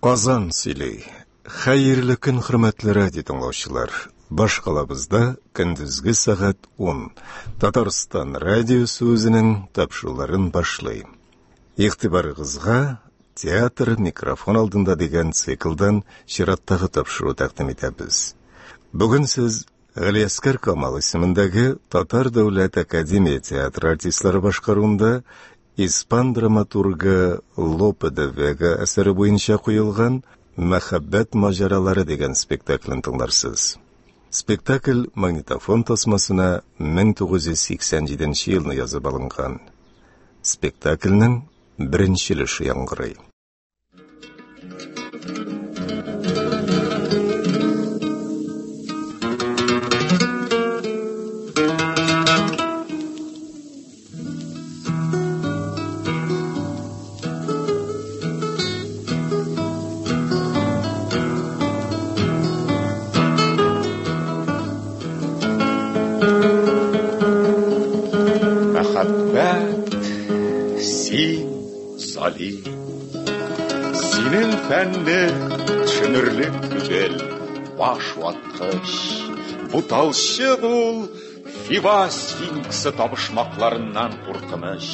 Казан сөйли. Хәерле көн, хөрмәтле радио тыңлаучылар. Башкалабызда көндезге сәгать 10. Татарстан радиосы үзенең тапшыруларын башлый. Игътибарыгызга Театр микрофон алдында дигән циклдан чираттагы тапшыру тәкъдим итәбез. Бүген сез Галиәскәр Камал исемендәге Татар дәүләт академия театры артистлары башкаруында испан драматургы Лопе де Вега әсәре буенча куелган Мәхәббәт маҗаралары дигән спектаклен тыңларсыз. Спектакль магнитофон тасмасына 1987 елны язып алынган. Спектакльнең беренче өлеше яңгырый. Мәхәббәт, син, залим. Синең фәнне төшенерлек түгел, баш ваткыч. Буталчык ул Фива сфинксы табышмакларыннан куркыныч.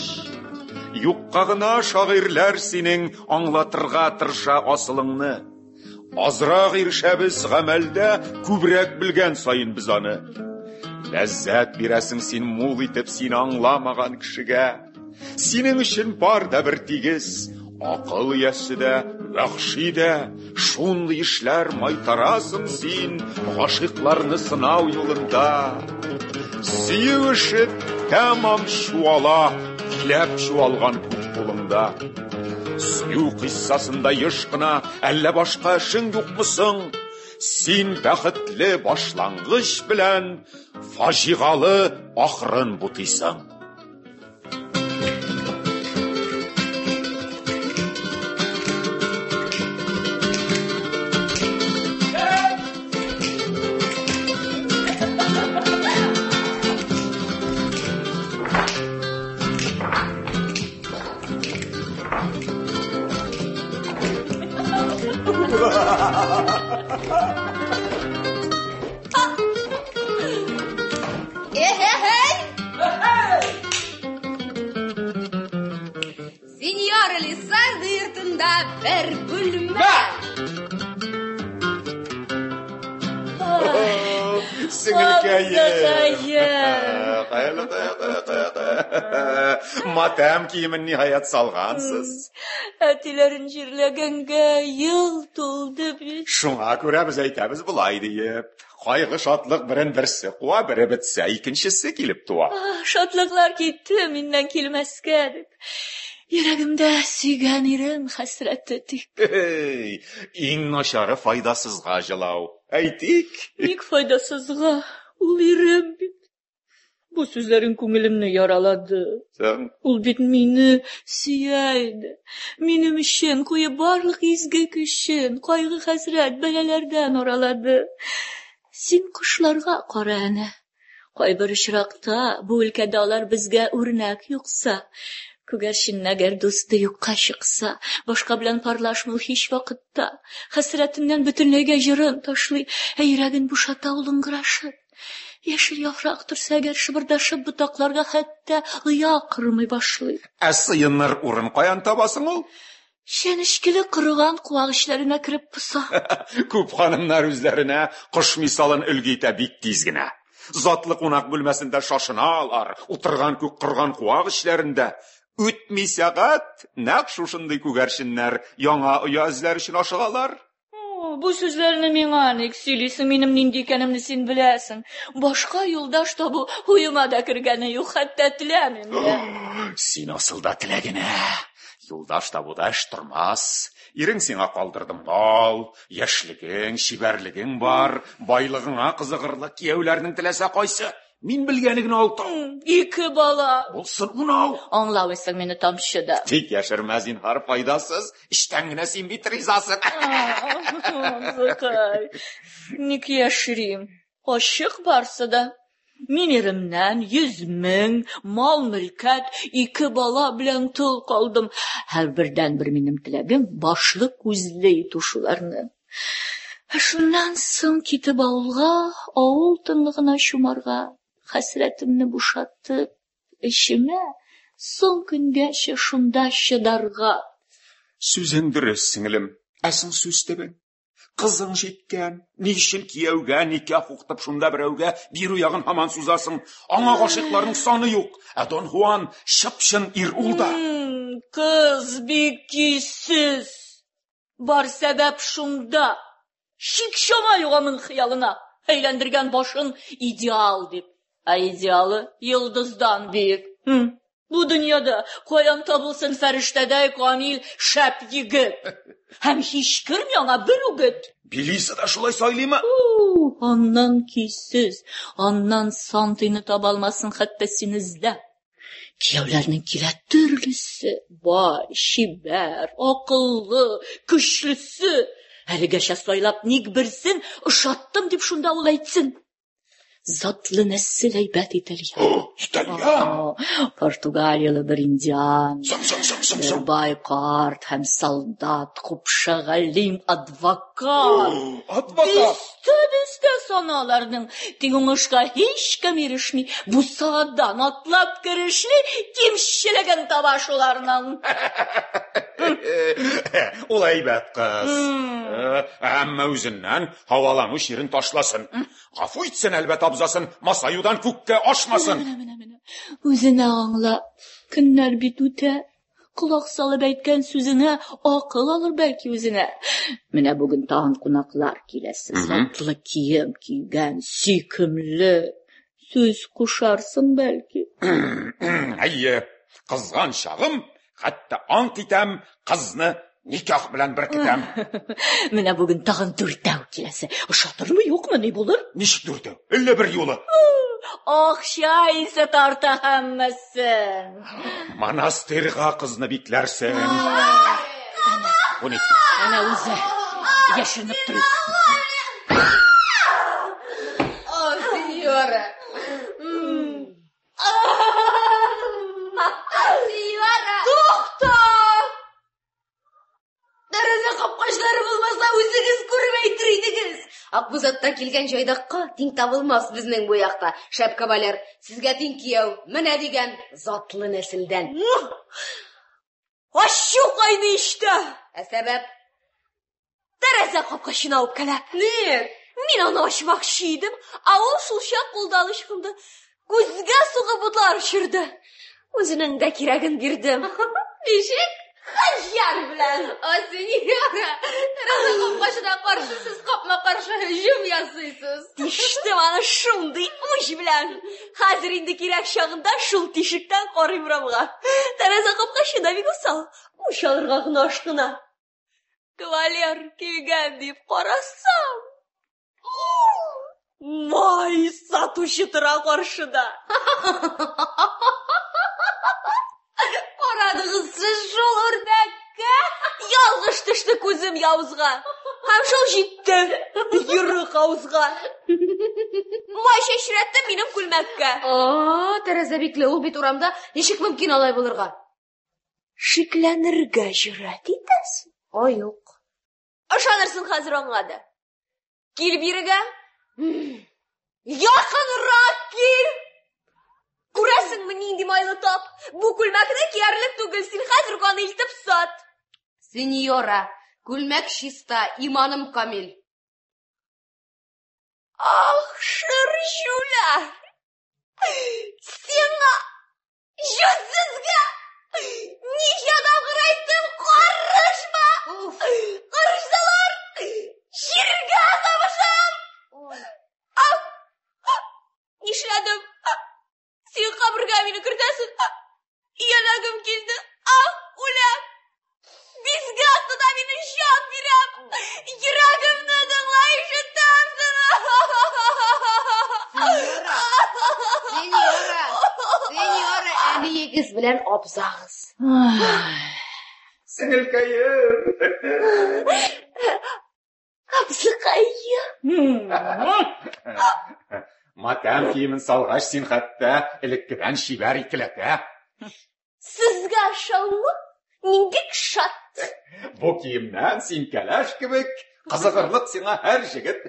Юкка гына шагыйрьләр синең аңлатырга тырыша асылыңны. Азрак ирешәбез гамәлдә, күбрәк белгән саен без аны. Ләззәт бирәсең син мул итеп сине аңламаган кешегә. Синең өчен бар да бер тигез. Акыл иясе дә, вәхши дә, шундый эшләр майтарасың син гашыйкларны сынау юлында. Сөю эше тәмам чуала, киләп чуалган күк кулыңда. Сөю кыйссасында еш кына әллә башка эшең юкмы соң? Син бәхетле башлангыч белән фаҗигалы ахырын бутыйсың. Сеньора Лисарда йортында бер бүлмә. Сеңелкәем. Матәм киемен ниһаять салгансыз. Әтиләрен җирләгәнгә ел тулды бит. Шуңа күрә без әйтәбез болай диеп. Кайгы шатлык берен берсе куа, бере бетсә, икенчесе килеп туа. Шатлыклар китте миннән килмәскә дип. Йөрәгемдә сөйгән ирем хәсрәте тик. Эй, иң начары файдасызга җылау. Әйтик. Ник файдасызга? Ул ирем бит. Бу сүзләрең күңелемне яралады. Соң? Ул бит мине сөя иде. Минем өчен куеп барлык изге көчен, кайгы-хәсрәт, бәлаләрдән аралады. Син кошларга кара әнә. Кайбер очракта бу өлкәдә алар безгә үрнәк юкса. Күгәрчен әгәр дусты юкка чыкса, башка белән парлашмый ул һич вакытта. Хәсрәтеннән бөтенләйгә җырын ташлый, ә йөрәген бушата ул ыңгырашып. Яшел яфрак торса әгәр шыбырдашып ботакларга хәтта оя кормый башлый. Ә сыеныр урын каян табасың ул? Чәнечкеле корыган куак эчләренә кереп поса. Күп ханымнар үзләренә кош мисалын өлге итә бик тиз генә. Затлы кунак бүлмәсендә шашына алар, утырган күк корган куак эчләрендә. Үтми сәгать, нәкъ шушындый күгәрченнәр яңа оя эзләр өчен ашыгалар. Бу сүзләрне миңа ник сөйлисең? Минем нинди икәнемне син беләсең. Башка юлдаш табу уема да кергәне юк, хәтта теләмим дә. Син асылда телә генә. Юлдаш табуда эш тормас. Ирең сиңа калдырды мал, яшьлегең, чибәрлегең бар, байлыгыңа кызыгырлык кияүләрнең теләсә кайсы. Мин белгәне генә алтау. Ике бала. Булсын унау. Аңламыйсың мине тамчы да. Тик яшермә, зинһар, файдасыз. Эчтән генә син бит ризасың. Абзыкай, ник яшерим? Ачык барсы да. Мин иремнән 100 мең, мал-мөлкәт, ике бала белән тол калдым. Һәр бердән-бер минем теләгем башлы күзле итү шуларны. Ә шуннан соң китеп авылга, авыл тынлыгына чумарга, хәсрәтемне бушатып, эчемә соң көнгәчә шунда чыдарга. Сүзең дөрес, сеңелем. Ә соң сүз төбең? Кызың җиткән. Ни өчен кияүгә никах укытып шунда берәүгә бирү ягын һаман сузасың? Аңа гашыйкларның саны юк. Ә Дон Хуан чып-чын ир ул да. Кыз бик көйсез. Бар сәбәп шунда. Шик-чама юк аның хыялына. Әйләндергән башын идеал дип. Ә идеалы йолдыздан биек. Бу дөньяда каян табылсын фәрештәдәй камил шәп егет? Һәм һич керми аңа бер үгет. Белиса да шулай сайлыймы? Аннан көйсез, аннан сантыйны таба алмасын хәтта син эзләп. Кияүләрнең килә төрлесе, бай, чибәр, акыллы, көчлесе. Әлегәчә сайлап ник берсен ошаттым дип шунда ул әйтсен. Затлы нәсел әйбәт итальян. О, итальян! Португалиялы бер индиан. Соң, соң, соң, соң, Бер соң. бай карт һәм солдат, купшы галим, адвокат. Адвокат! Бистә-бистә саны аларның. Тик уңышка һич кем ирешми. Бусагадан атлап керешли, кимчелеген таба шуларның. Ул әйбәт кыз. Әмма үзеннән һавалану чирен ташласын. Гафу итсен, әлбәттә, абзасын, масаюдан күккә ашмасын. Менә, менә, менә. Үзенә аңла. Көннәр бит үтә. Колак салып әйткән сүзенә акыл алыр бәлки үзенә. Менә бүген тагын кунаклар киләсе. Затлы кием кигән, сөйкемле. Сүз кушарсың бәлки. Әйе, кызган чагым, хәтта ант итәм, кызны никах белән беркетәм. Менә бүген тагын дүртәү киләсе. Ошатырмы, юкмы, ни булыр? Ничек дүртәү? Әллә бер юлы? Акча исе тарта һәммәсен. Монастырьга кызны бикләрсең. Бу ни? Әнә үзе яшеренеп торып. О, сеньора! Сеньора! Тукта! Тәрәзә капкачлары булмаса, үзегез күреп әйтер идегез. Акбүз атта килгән җайдакка тиң табылмас безнең бу якта. Шәп кавалер, сезгә тиң кияү, менә дигән затлы нәселдән. Ачу кайный эчтә. Ә сәбәп? Тәрәзә капкачына үпкәләп. Ник? Мин аны ачмакчы идем, ә ул шулчак кулдан ычкынды. Күзгә сугып утлар очырды. Үзенең дә кирәген бирдем. Ничек? Хәҗәр белән. О, сеньора, тәрәзә капкачына каршы сез капма-каршы һөҗүм ясыйсыз. Тиштем аны шундый уч белән. Хәзер инде кирәк чагында шул тишектән карыйм урамга. Тәрәзә капкачы да бик усал. Уч алырга гына ашкына. Кавалер килгән дип карасам, май сатучы тора каршыда. Карадыгыз сез шул үрдәккә? Ялгыш төште күзем явызга. Һәм шул җитте йорык авызга. Май чәчрәтте минем күлмәккә. А, тәрәзә бикле, ул бит урамда. Ничек мөмкин алай булырга? Шикләнергә җөрьәт итәсең? Ай, юк. Ышанырсың хәзер аңа да. Кил бирегә. Якынрак кил. Күрәсеңме, нинди майлы тап? Бу күлмәкне киярлек түгел, син хәзер үк аны илтеп сат. Сеньора, күлмәк чиста, иманым камил. Ах, шыржулар! Сиңа, җүнсезгә, ничә тапкыр әйттем, карышма! Карышсалар, җиргә сабышам! Нишләдем? Син кабергә мине кертәсең. Ияләгем килде. Ах, үләм! Бизгәк тота мине, җан бирәм! Йөрәгемне тыңла, ишетәмсең? Сеньора, сеньора, әниегез белән абзагыз. Сеңелкәем. Абзыкаем. Матәм киемен салгач, син хәтта элеккедән чибәр икеләтә. Сезгә ышанма, мин бик шат. Бу киемнән син кәләш кебек, кызыгырлык сиңа һәр җегет.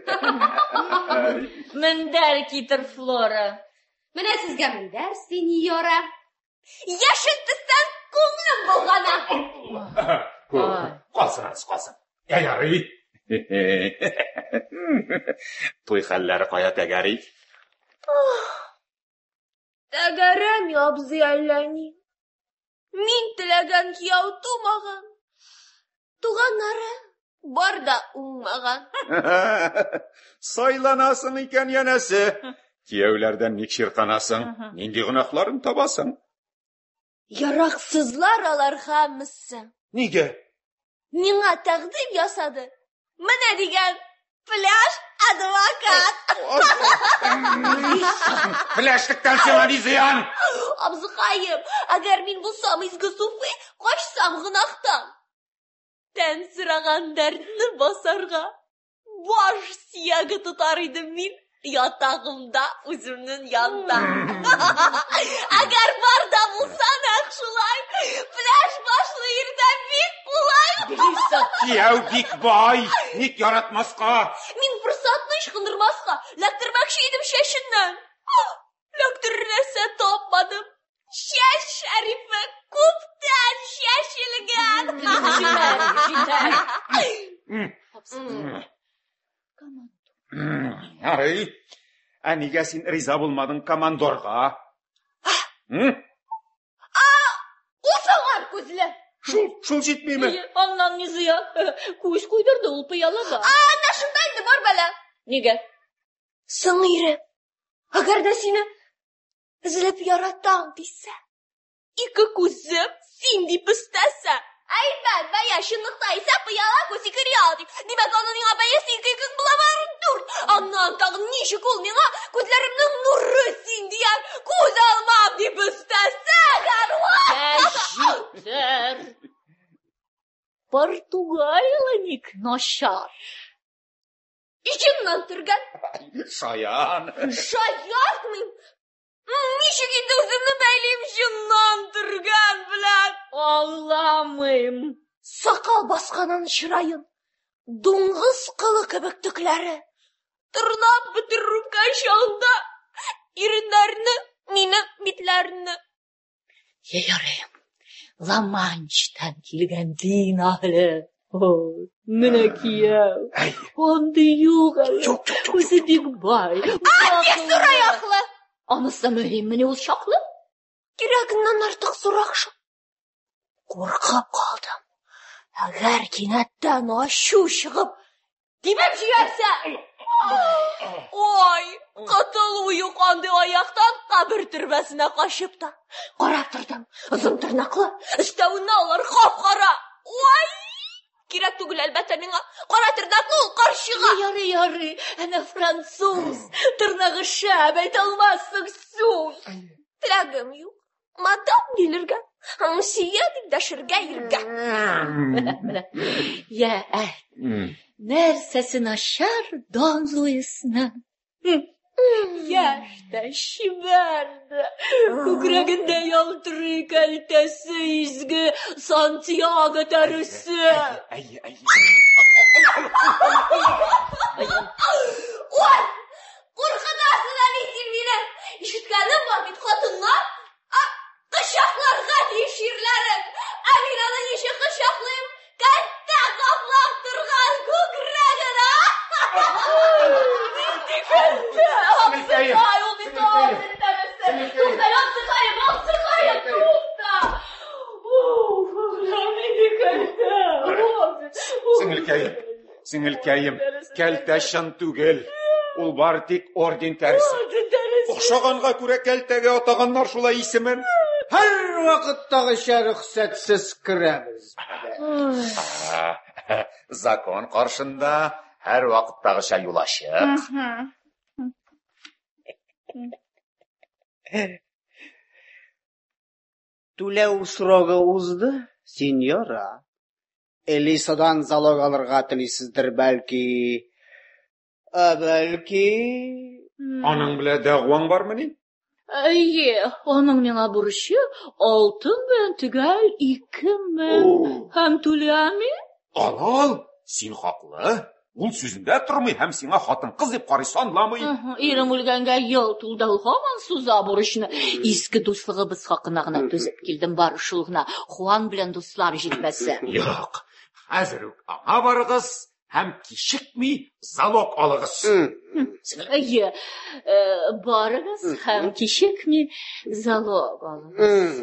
Мендәр китер, Флора. Менә сезгә мендәр, сеньора. Яшел төстән күңелем болгана. Калсын, анысы калсын. Я ярый. Туй хәлләре кая тәгәри? Тәгәрәми, абзый, әллә ни. Мин теләгән кияү тумаган. Туганнары бар да уңмаган. Сайланасың икән, янәсе. Кияүләрдән ник чирканасың? Нинди гөнаһларын табасың? Яраксызлар алар һәммәсе. Нигә? Миңа тәкъдим ясады. Менә дигән пляж адвокат. Пляжлыктан сиңа ни зыян? Абзыкаем, әгәр мин булсам изге суфый, качсам гөнаһтан. Тән сораган дәртне басарга баш сөяге тотар идем мин ятагымда үземнең янда. Әгәр бар да булса нәкъ шулай, пляж башлы ирдә бик кулай. Кияү бик бай, ник яратмаска? Мин форсатны ычкындырмаска, ләктермәкче идем чәченнән. Ләктерер нәрсә тапмадым. Чәч шәрифе күптән чәчелгән. Җитәр, җитәр. Ярый. Ә нигә син риза булмадың командорга? Ул сыңар күзле. Шул, шул җитмиме? Аннан ни зыян? Күз куйдырды ул пыялага. Әнә шунда инде бар бәла. Нигә? Соң ире, әгәр дә сине өзелеп яратам дисә, ике күзем син дип өстәсә, әйбәт бәя чынлыкта исә пыяла күз ике реал дип. Димәк, аның миңа бәясе ике ике була бары дүрт. Аннан тагын ничек ул миңа күзләремнең нуры син дияр, күз алмам дип өстәсә, Җитәр. Португалия ник начар? Җыннан төргән. Шаян. Шаяртмыйм. Ничек инде үземне бәйлим җыннан төргән белән? Аңламыйм. Сакал басканын чыраен, дуңгыз кылы кебек төкләре. Тырнап бетерер үпкән чагында иреннәрне, минем битләрне. Я ярый. Ла-Манчтан килгән дин әһеле. Ой, менә кияү. Андый юк әле. Юк, юк, юк, Үзе бик бай. Бик зур аяклы. Анысы мөһиммени ул чаклы? Кирәгеннән артык зуррак шул. Куркып калдым. Әгәр кинәттән ачу чыгып, тибеп җибәрсә. Ой, котылу юк андый аяктан кабер төрбәсенә качып та. Карап тордым, озын тырнаклы, өстәвенә алар кап-кара. Ой, кирәк түгел әлбәттә миңа. Кара тырнаклы ул карчыга. Ярый, ярый, әнә француз. Тырнагы шәп, әйтә алмассың сүз. Теләгем юк. Мадам килергә, мсия дип дәшергә иргә. Менә, менә. Я, әй, нәрсәсе начар Дон Луисның? Яшь тә, чибәр дә, күкрәгендә ялтырый кәлтәсе изге Сантьяго тәресе. Әй, әй. Ой, куркытасың әле син мине. Ишеткәнем бар бит, хатыннар кочакларга тиеш ирләрен. Ә мин аны ничек кочаклыйм? Кәлтә каплап торган күкрәген, а? Нинди кәлтә? Сеңелкәем, Абзыкай, ул бит сеңелкәем, орден тәресе. сеңелкәем. Тукта, абзыкаем, абзыкаем, тукта. Уф, нинди кәлтә? Орден. Сеңелкәем, сеңелкәем, кәлтә чын түгел. Ул бары тик орден тәресе. Орден тәресе. Охшаганга күрә кәлтәгә атаганнар шулай исемен. Һәр вакыттагыча рөхсәтсез керәбез. Закон каршында һәр вакыттагыча юл ачык. Түләү срогы узды, сеньора. Элисадан залог алырга телисездер, бәлки. Ә бәлки Аның белән дәгъваң бармыни? Әйе, аның миңа бурычы алтын белән төгәл 2000. Һәм түләми? Ал, ал, син хаклы. Ул сүзендә тормый һәм сиңа хатын-кыз дип карый санламый. Ирем үлгәнгә ел тулды, ул һаман суза бурычны. Иске дуслыгыбыз хакына гына түзеп килдем, бары шул гына. Хуан белән дуслар җитмәсә. Юк, хәзер үк аңа барыгыз һәм кичекми залог алыгыз. Әйе, барыгыз һәм кичекми залог алыгыз.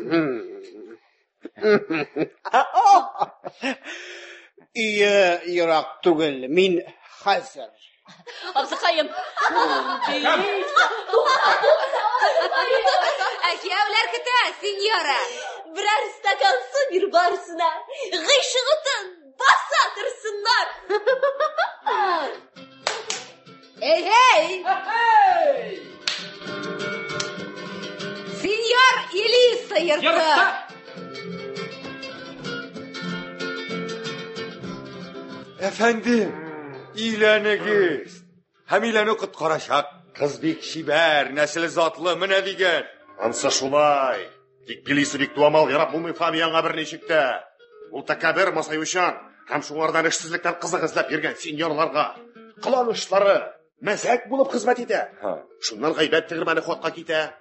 Өе ерак түгел, мин хәзер. Абзыкаем. Ә кияүләр көтә, сеньора. Берәр стакан су бир барысына. Гыйшыгытын баса торсыннар. Эй, эй! Сеньор Элиса йорты. Әфәндем, өйләнегез. Һәм өйләнү коткарачак. Кыз бик чибәр, нәселе затлы, менә дигән. Ансы шулай. Тик Белиса бик дуамал, ярап булмый Фабианга берничек тә. Ул тәкәббер, масаючан һәм шуңардан эшсезлектән кызык эзләп йөргән сеньорларга кыланышлары мәзәк булып хезмәт итә. Шуннан гайбәт тегермәне хатка китә.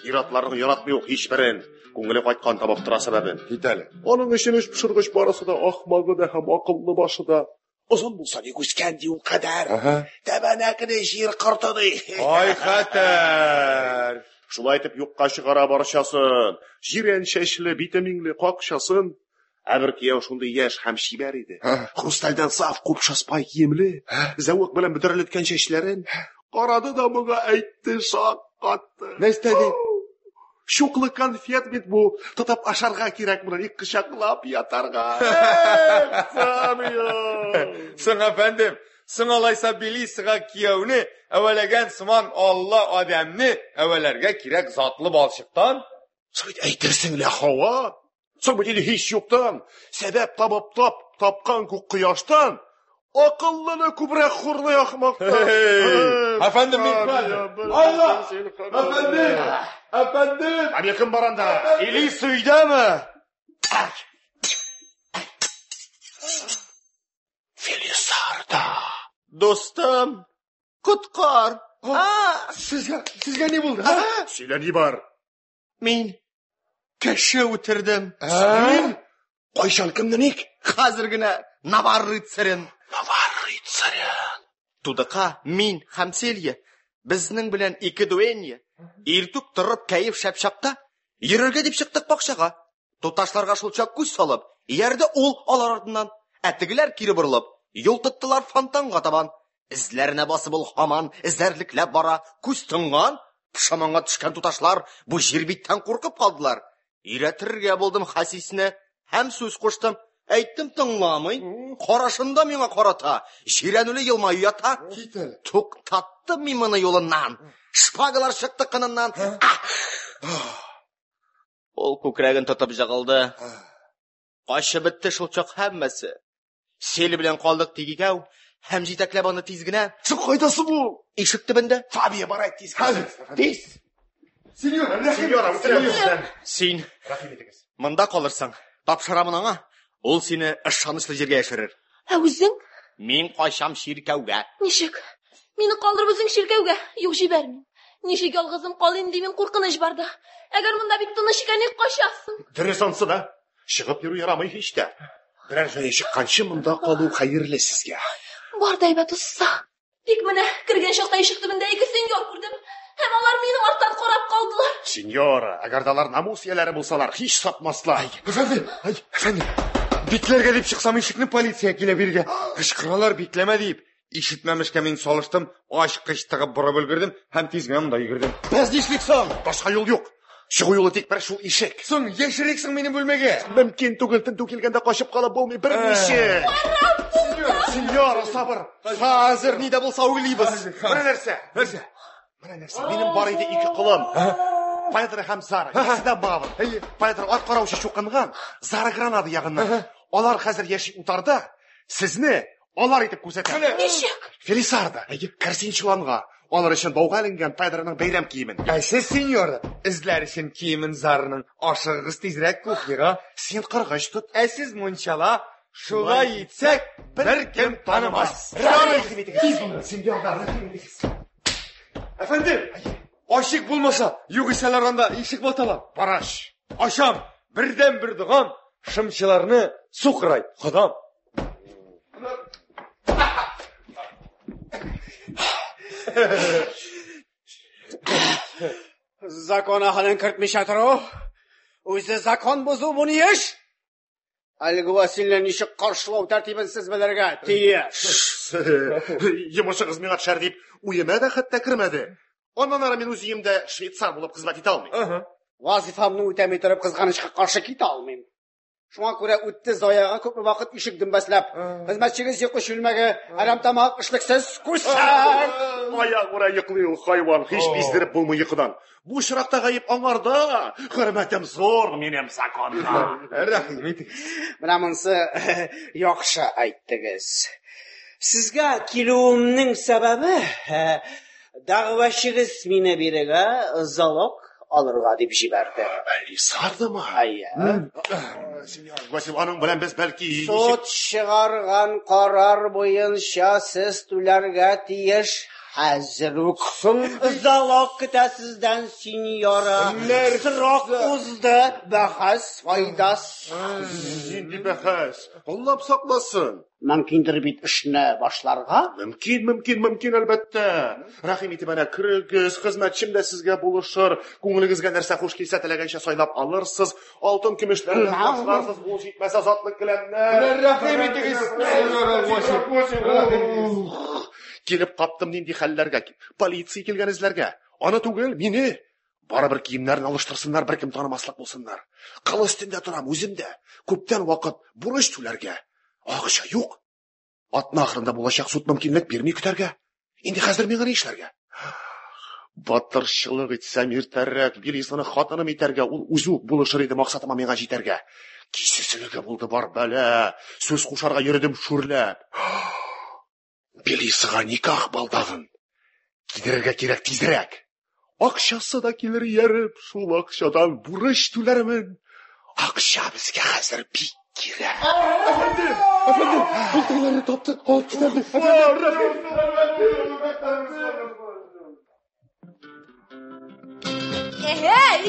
Ир-атларның яратмый ул һичберен. Күңеле кайткан табып тора сәбәбен. Кит әле. Аның өчен эш пошыргыч барысы да ахмагы да һәм акыллы башы да. Озын булса ник үскән ди ул кадәр. Тәбәнәкне җир корты ди. Ай хәтәр. Шулай итеп юкка чыгара барчасын. Җирән чәчле, бите миңле какчасын. Ә бер кияү шундый яшь һәм чибәр иде. Хрустальдан саф купшы спай киемле, зәвык белән бөтерелеткән чәчләрен. Карады да моңа әйтте, шаккатты. Нәрсә ди? Чуклы конфет бит бу. Тотып ашарга кирәк моны, ник кочаклап ятарга. Соң, әфәндем, соң алайса Белисага кияүне әвәләгән сыман Алла адәмне әвәләргә кирәк затлы балчыктан. Соң бит әйтерсең лә һава. Соң бит инде һич юктан, сәбәп табып тап, тапкан күк кояштан, акыллыны күбрәк хурлый ахмактан. Әфәндем, мин Алла! Әфәндем! Әфәндем! Әм якын бар анда. Элиса өйдәме? Фелисарда. Достым, коткар. Сезгә ни булды? Сөйлә, ни бар? Мин кеше үтердем. Син? Кайчан, кемне, ник? Хәзер генә Навар рыцарен. Навар рыцарен. Тудыка мин һәм Селья, безнең белән ике дуэнья. Иртүк торып кәеф шәп чакта йөрергә дип чыктык бакчага. Туташларга шул чак күз салып, иярде ул алар артыннан. Ә тегеләр кире борылып, юл тоттылар фонтанга табан. Эзләренә басып ул һаман эзәрлекләп бара. Күз тонган, пошаманга төшкән туташлар бу җир биттән куркып калдылар. Өйрәтергә булдым хәсисне һәм сүз куштым. Әйттем, тыңламый. Карашында миңа карата җирәнүле елмаю ята. Кит әле. Туктаттым мин моны юлыннан. Шпагалар чыкты кыныннан. Ул күкрәген тотып жыгылды. Качып бетте шул чак һәммәсе. Сел белән калдык тик икәү. Һәм җитәкләп аны тиз генә. Син кайдасы бу? Ишек төбендә. Фабия, бар әйт тиз. Хәзер. Тиз. Сеньора, Сеньора, үтерәм. Син Рәхим итегез. монда калырсың. Тапшырамын аңа. Ул сине ышанычлы җиргә яшерер. Ә үзең? Мин качам чиркәүгә. Ничек? Мине калдырып үзең чиркәүгә? Юк, җибәрмим. Ничек ялгызым калыйм ди мин куркыныч барда. Әгәр монда бик тыныч икән, ник качасың? Дөрес ансы да. Чыгып йөрү ярамый һич тә. Берәр җае чыкканчы монда калу хәерле сезгә. Бар да әйбәт узса. Тик менә кергән чакта ишек төбендә ике сеньор күрдем. Һәм алар минем арттан карап калдылар. Сеньора, әгәр дә алар намус ияләре булсалар, һич сатмаслар. Әфәндем, ай, әфәндем. Бикләргә дип чыксам, ишекне полиция килә биргә. Кычкыралар, бикләмә дип. Ишетмәмешкә мин салыштым, ачкыч тыгып борып өлгердем һәм тиз генә монда йөгердем. Без нишлик соң? Башка юл юк. Чыгу юлы тик бер шул ишек. Соң, яшерик соң мине бүлмәгә. Мөмкин түгел, тентү килгәндә качып калып булмый берничек. Сеньора, сабыр. Хәзер ни дә булса уйлыйбыз. Менә нәрсә. Нәрсә? Менә нәрсә. Минем бар иде ике колым. Педро һәм Зара. Икесе дә мавр. Педро ат караучы чукынган, Зара Гранада ягыннан. Алар хәзер яши утарда. Сезне алар итеп күрсәтә. Ничек? Фелисарда, корзин чоланга. Алыр өчен бауга эленгән Педроның бәйрәм киемен. Ә сез, сеньора, эзләр өчен киемен Зарының, ашыгыгыз тизрәк кухняга. Син кыргыч тот. Ә сез мунчала. Шулай итсәк, беркем танымас. Рәхим итегез. Тиз булыгыз, сеньорда, рәхим итегез. Әфәндем, ачык булмаса, югыйсә алар анда ишек ваталар. Бараш. Ачам, бердән-бер догам, шымчыларны сукырайт, Ходам. Закон әһелен кертмичә тору, үзе закон бозу бу ни эш? Альгвасилне ничек каршылау тәртибен сез белергә тиеш. Йомышыгыз миңа төшәр дип, уема да хәтта кермәде. Аннан ары мин үз өемдә швейцар булып хезмәт итә алмыйм. Вазифамны үтәми торып кызганычка каршы китә алмыйм. Шуңа күрә үтте заяга күпме вакыт ишек дөмбәсләп. Хезмәтчегез йокы чүлмәге, әрәмтамак, эшлексез күсәк. Аягүрә йоклый ул хайван, һич биздереп булмый йокыдан. Бу очракта гаеп аңарда. Хөрмәтем зур минем законда. Рәхим итегез. Менә монысы яхшы әйттегез. Сезгә килүемнең сәбәбе, дәгъвәчегез мине бирегә залог алырга дип җибәрде. Лисардымы? Әйе. Сеньор Альгвасил, аның белән без бәлки Суд чыгарган карар буенча сез түләргә тиеш хәзер үк. Залог көтә сездән, сеньора. Срок узды, бәхәс файдасыз. Нинди бәхәс? Аллам сакласын. Мөмкиндер бит эшне башларга? Мөмкин, мөмкин, мөмкин, әлбәттә. Рәхим итеп әнә керегез, хезмәтчем дә сезгә булышыр. Күңелегезгә нәрсә хуш килсә, теләгәнчә сайлап алырсыз. Алтын көмешләрдән башларсыз, ул җитмәсә затлы келәмнәр. Рәхим итегез, сеньор Альгвасил. Килеп каптым нинди хәлләргә. Полиция килгән эзләргә. Аны түгел, мине. Барыбер киемнәрен алыштырсыннар, беркем танымаслык булсыннар. Кыл өстендә торам үзем дә. Күптән вакыт бурыч түләргә. Акча юк. Атна ахырында булачак суд мөмкинлек бирми көтәргә. Инде хәзер миңа ни эшләргә? Батырчылык итсәм иртәрәк, Белисаны хатыным итәргә, ул үзе үк булышыр иде максатыма миңа җитәргә. Кисесенеке булды бар бәла. Сүз кушарга йөрдем шүрләп. Белисага никах балдагын кидерергә кирәк тизрәк. Акчасы да килер ияреп, шул акчадан бурыч түләрмен. Акча безгә хәзер бик кирәк. Әфәндем, әфәндем, ул тегеләрне таптык, алып китәбез. Әһәй!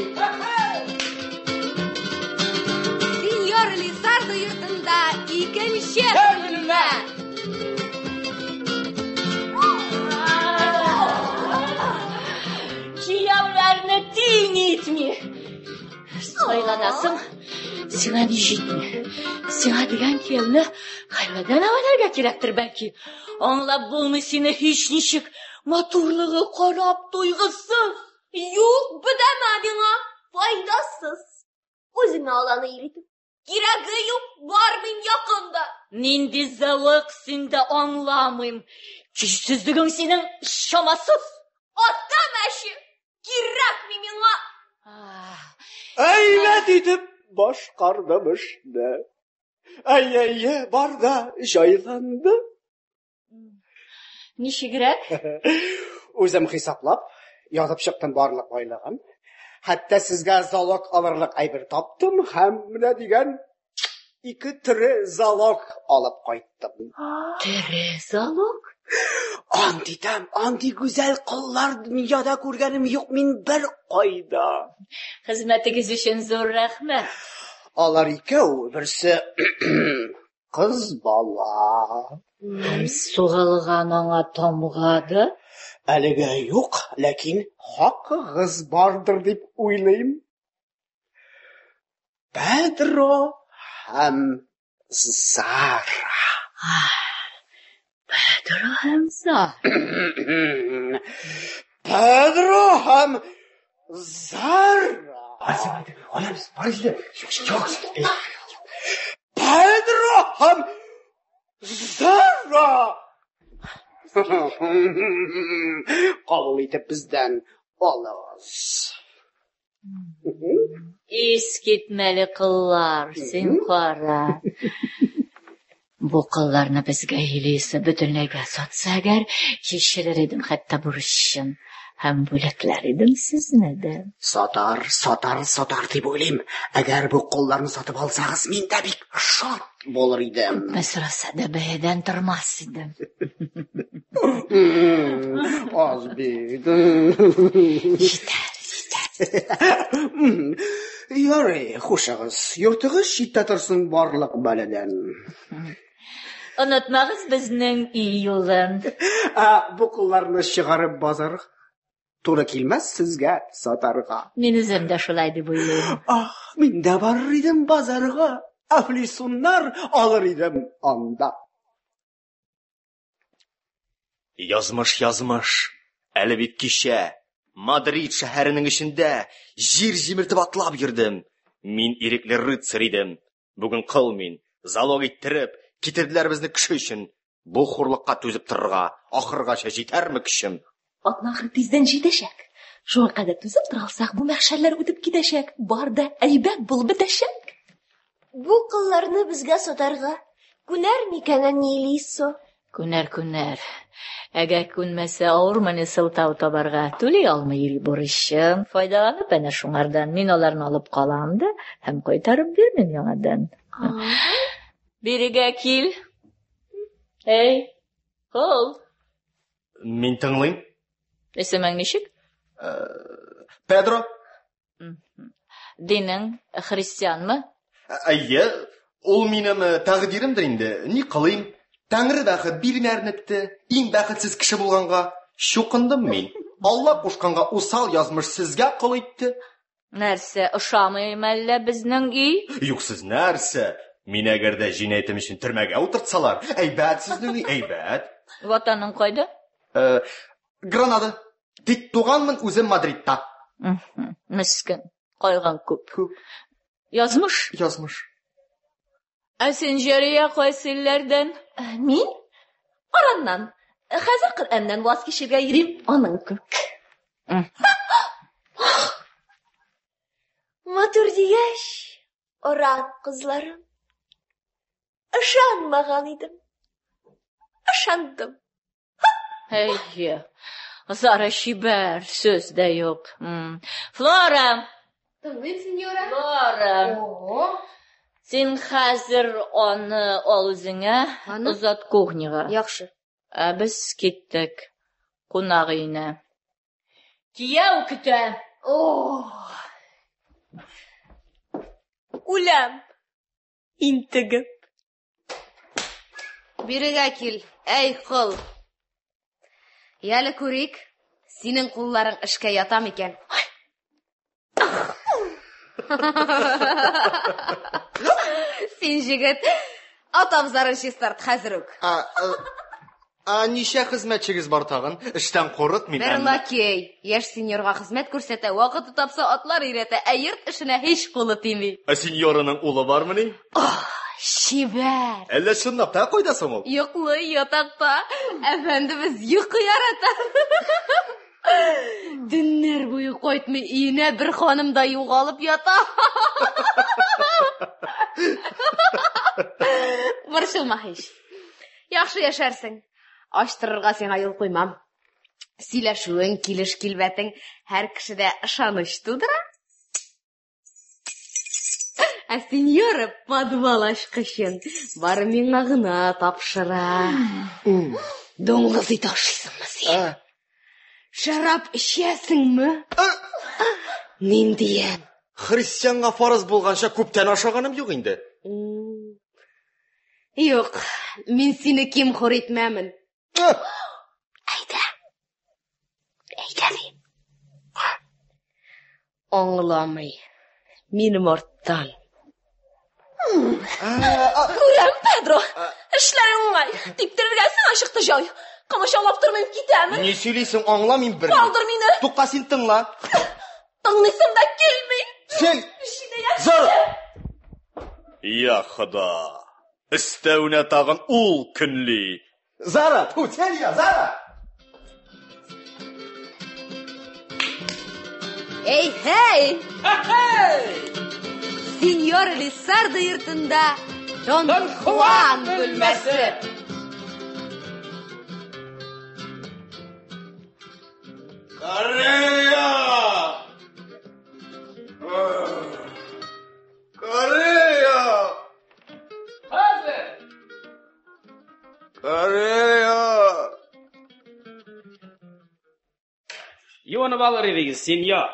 Сеньор Лисардо йортында икенче бүлмә. Кияүләрне тиң итми. Сайланасың, сиңа ни җитми. Сиңа дигән кияүне хәлвәдән әвәләргә кирәктер бәлки. Аңлап булмый сине һич ничек. Матурлыгы карап туйгысыз. Юк, бөдәмә миңа, файдасыз. Үзеңә аланы ир итеп. Кирәге юк, бармыйм якын да. Нинди зәвык синдә аңламыйм. Көчсезлегең синең чамасыз. Ата мәче, кирәкми миңа. Әйбәт итеп башкардым эшне. Әй-әй, бар да җайланды. Ничегрәк? Үзем хисаплап, язып чыктым барлык байлыгын. Хәтта сезгә залог алырлык әйбер таптым һәм менә дигән ике тере залог алып кайттым. Тере залог? Андый тәм, андый гүзәл коллар дөньяда күргәнем юк мин бер кайда. Хезмәтегез өчен зур рәхмәт. Алар икәү, берсе кыз бала. Һәм сугылган аңа тамга да? Әлегә юк, ләкин хакыгыз бардыр дип уйлыйм. Педро һәм Зара. Педро һәм Зара. Педро һәм Зара. Педро һәм Зара. Кабул итеп бездән алыгыз. Искитмәле кыллар, син кара. Бу кылларны безгә Элиса бөтенләйгә сатса әгәр, кичерер идем хәтта бурычын һәм бүләкләр идем сезне дә. Сатар, сатар, сатар дип уйлыйм. Әгәр бу колларны сатып алсагыз, мин дә бик шат булыр идем. Күпме сораса да бәядән тормас идем. Аз бит. Җитәр, җитәр. Ярый, хушыгыз. Йортыгыз читтә торсын барлык бәладән. Онытмагыз безнең өй юлын. Ә бу кулларны чыгарып базар туры килмәс сезгә сатарга. Мин үзем дә шулай дип уйлыйм. Ах, мин дә барыр идем базарга. Әфлисуннар алыр идем анда. Язмыш, язмыш. Әле бит кичә Мадрид шәһәренең эчендә җир җимертеп атлап йөрдем. Мин ирекле рыцарь идем. Бүген кол мин. Залог иттереп, китерделәр безне кеше өчен. Бу хурлыкка түзеп торырга ахыргача җитәрме көчем? Атна ахыры тиздән җитәчәк. Шуңа кадәр түзеп тора алсак, бу мәхшәрләр үтеп китәчәк. Бар да әйбәт булып бетәчәк. Бу кылларны безгә сатарга күнәр микән әни Лисо? Күнәр, күнәр. Әгәр күнмәсә, авырмыни сылтау табарга. Түли алмый йөри бурычын. Файдаланып әнә шуңардан. Мин аларны алып калам да һәм кайтарып бирмим яңадан. Бирегә кил. Эй, кол. Мин тыңлыйм. Исемең ничек? Педро. Динең христианмы? Әйе, ул минем тәкъдиремдер инде. Ни кылыйм? Тәңре бәхет бирми әрнетте. Иң бәхетсез кеше булганга чукындым мин. Алла кушканга усал язмыш сезгә кол итте. Нәрсә, ошамый мәллә безнең өй? Юк, сез нәрсә? Мин әгәр дә җинаятем өчен төрмәгә утыртсалар, әйбәт сезнең өй, әйбәт. Ватаның кайда? Гранада. Тик туганмын үзем Мадридта. Мескен, кайгың күп. Язмыш? Язмыш. Ә син, Җәрия, кайсы илләрдән? Мин? Араннан. Хәзер Коръәннән ваз кичергә йөрим, аның күк. Матур дигәч, Оран кызларым. Ышанмаган идем. Ышандым. Әйе. Зара чибәр, сүз дә юк. Флора! Тыңлыйм, сеньора. Флора! Ого! Син хәзер аны ал үзеңә, озат кухняга. Яхшы. Ә без киттек кунак өенә. Кияү көтә. Ох! Үләм. Интегеп. Бирегә кил, әй кол. Яле күрик, синең кулларың эшкә ята микән? Син җегет, ат абзарын чистарт хәзер үк. А ничә хезмәтчегез бар тагын? Эштән курыкмыйм. Бер лакей, яшь сеньорга хезмәт күрсәтә, вакыты тапса атлар өйрәтә, ә йорт эшенә һич кулы тими. Ә сеньораның улы бармыни? Чибәр. Әллә чынлап та кайда соң ул? Йоклый ятакта. Әфәндебез йокы ярата. Төннәр буе кайтмый өенә бер ханым да югалып ята. Борчылма һич. Яхшы яшәрсең. Ачтырырга сиңа юл куймам. Сөйләшүең, килеш килбәтең һәр кешедә ышаныч тудыра. Ә сеньора подвал ачкычын бары миңа гына тапшыра. Дуңгыз ите ашыйсыңмы син? Шәраб эчәсеңме? Ниндиен? Христианга фарыз булганча күптән ашаганым юк инде. Юк, мин сине ким хур итмәмен. Әйдә. Әйдә дим. Аңламый. Минем арттан. Күрәм, Педро. Эшләрең уңай. Типтерергә сиңа чыкты җай. Комачаулап тормыйм, китәмен. Ни сөйлисең, аңламыйм бер. Калдыр мине. Тукта, син тыңла. Тыңлыйсым да килми. Син! Җинаять. Зар! Я Хода! Өстәвенә тагын ул көнли. Зара, ту, Селия, Зара! Эй, хей! Сеньор Лисардо йортында Дон Хуан бүлмәсе. Корея! Корея! Хәзер! Корея! Юынып алыр идегез, сеньор.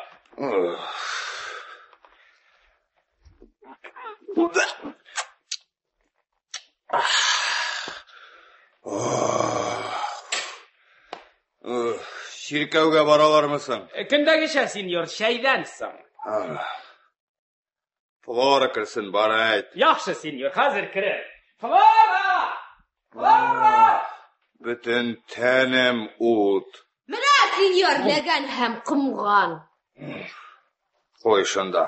Чиркәүгә баралармы соң? Көндәгечә, сеньор, чәйдән соң. Флора керсен, бар әйт. Яхшы, сеньор, хәзер керер. Флора! Флора! Бөтен тәнем ут. Менә, сеньор, ләгән һәм комган. Куй шунда.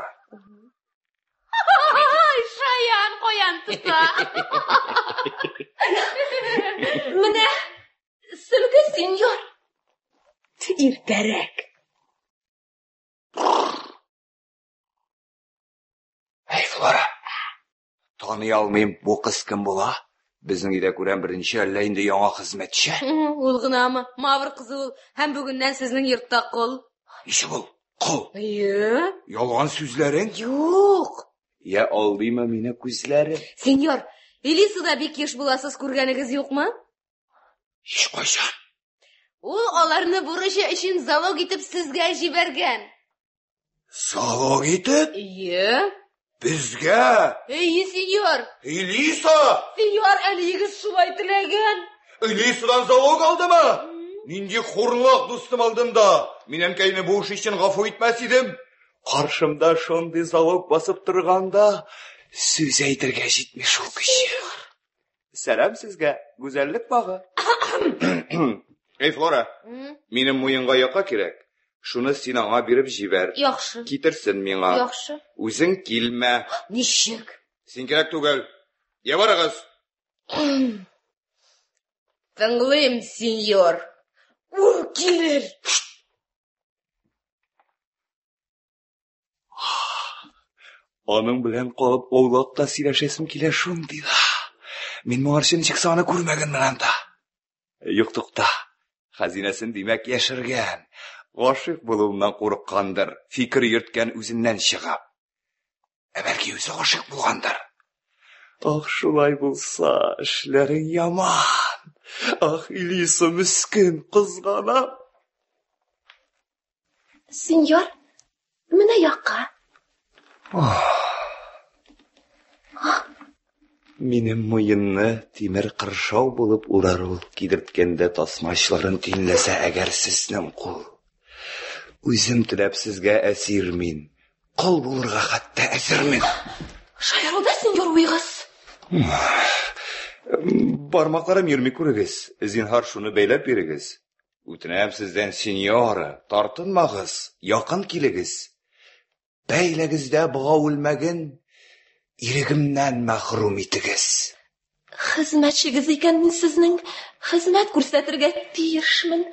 Ай, шаян, каян тота. Менә сөлге, сеньор. Иртәрәк. Әй, Флора. Таный алмыйм, бу кыз кем була? Безнең өйдә күрәм беренче, әллә инде яңа хезмәтче? Ул гынамы? Мавр кызы ул. Һәм бүгеннән сезнең йортта кол. Ничек ул? Кол. Әйе. Ялган сүзләрең? Юк. Я алдыймы мине күзләре? Сеньор, Элисада бик еш буласыз, күргәнегез юкмы? Һич кайчан. Ул аларны бурычы өчен залог итеп сезгә җибәргән. Залог итеп? Әйе. Безгә? Әйе, сеньор. Элиса! Сеньор, әниегез шулай теләгән. Элисадан залог алдымы? Нинди хурлык дустым алдында. Мин әнкәйне бу эш өчен гафу итмәс идем. Каршымда шундый залог басып торганда, сүз әйтергә җитми шул көче. Сәлам сезгә, гүзәллек багы. Эй, Флора, минем муенга яка кирәк. Шуны син аңа биреп җибәр. Яхшы. Китерсен миңа. Яхшы. Үзең килмә. Ничек? Син кирәк түгел. Я барыгыз. Тыңлыйм, сеньор. Ул килер. Аның белән калып аулакта сөйләшәсем килә шундый да. Мин моңарчы ничек аны күрмәгәнмен анда. Юк, тукта. Хәзинәсен димәк яшергән. Гашыйк булуымнан курыккандыр, фикер йөрткән үзеннән чыгып. Ә бәлки үзе гашыйк булгандыр. Ах, шулай булса, эшләрең яман. Ах, Элиса мескен, кызганам. Сеньор, менә яка. Минем муенны тимер кыршау булып урар ул, кидерткәндә тасмачларын төйнләсә әгәр сезнең кул. Үзем теләп сезгә әсир мин, кол булырга хәтта әзермен. Шаяруда, сеньор, уегыз. Бармакларым йөрми күрегез. Зинһар шуны бәйләп бирегез. Үтенәм сездән, сеньора, тартынмагыз, якын килегез. Бәйләгез дә богау элмәген, ирегемнән мәхрүм итегез. Хезмәтчегез икән мин сезнең, хезмәт күрсәтергә тиешмен.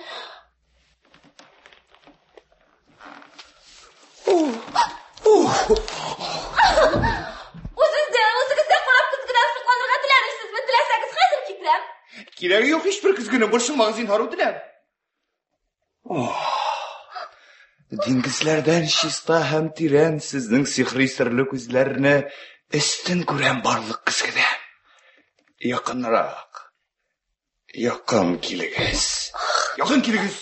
Үзегездә, үзегездә карап көзгедән сокланырга теләмисезме? Теләсәгез, хәзер китерәм. Кирәге юк һичбер көзгенең, борчылмагыз, зинһар үтенәм. Диңгезләрдән чиста һәм тирән сезнең сихри серле күзләрне өстен күрәм барлык көзгедән. Якынрак. Якын килегез. Якын килегез.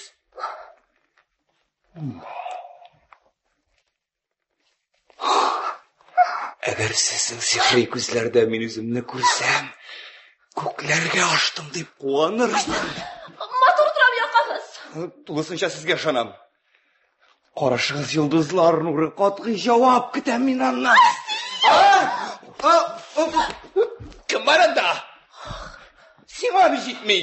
Әгәр сезнең сихри күзләрдә мин үземне күрсәм, күкләргә аштым дип куаныр идем. Матур торам якагыз. Тулысынча сезгә ышанам. Карашыгыз йолдызлар нуры, катгый җавап көтәм мин аннан. Кем бар анда? Сиңа бит җитми.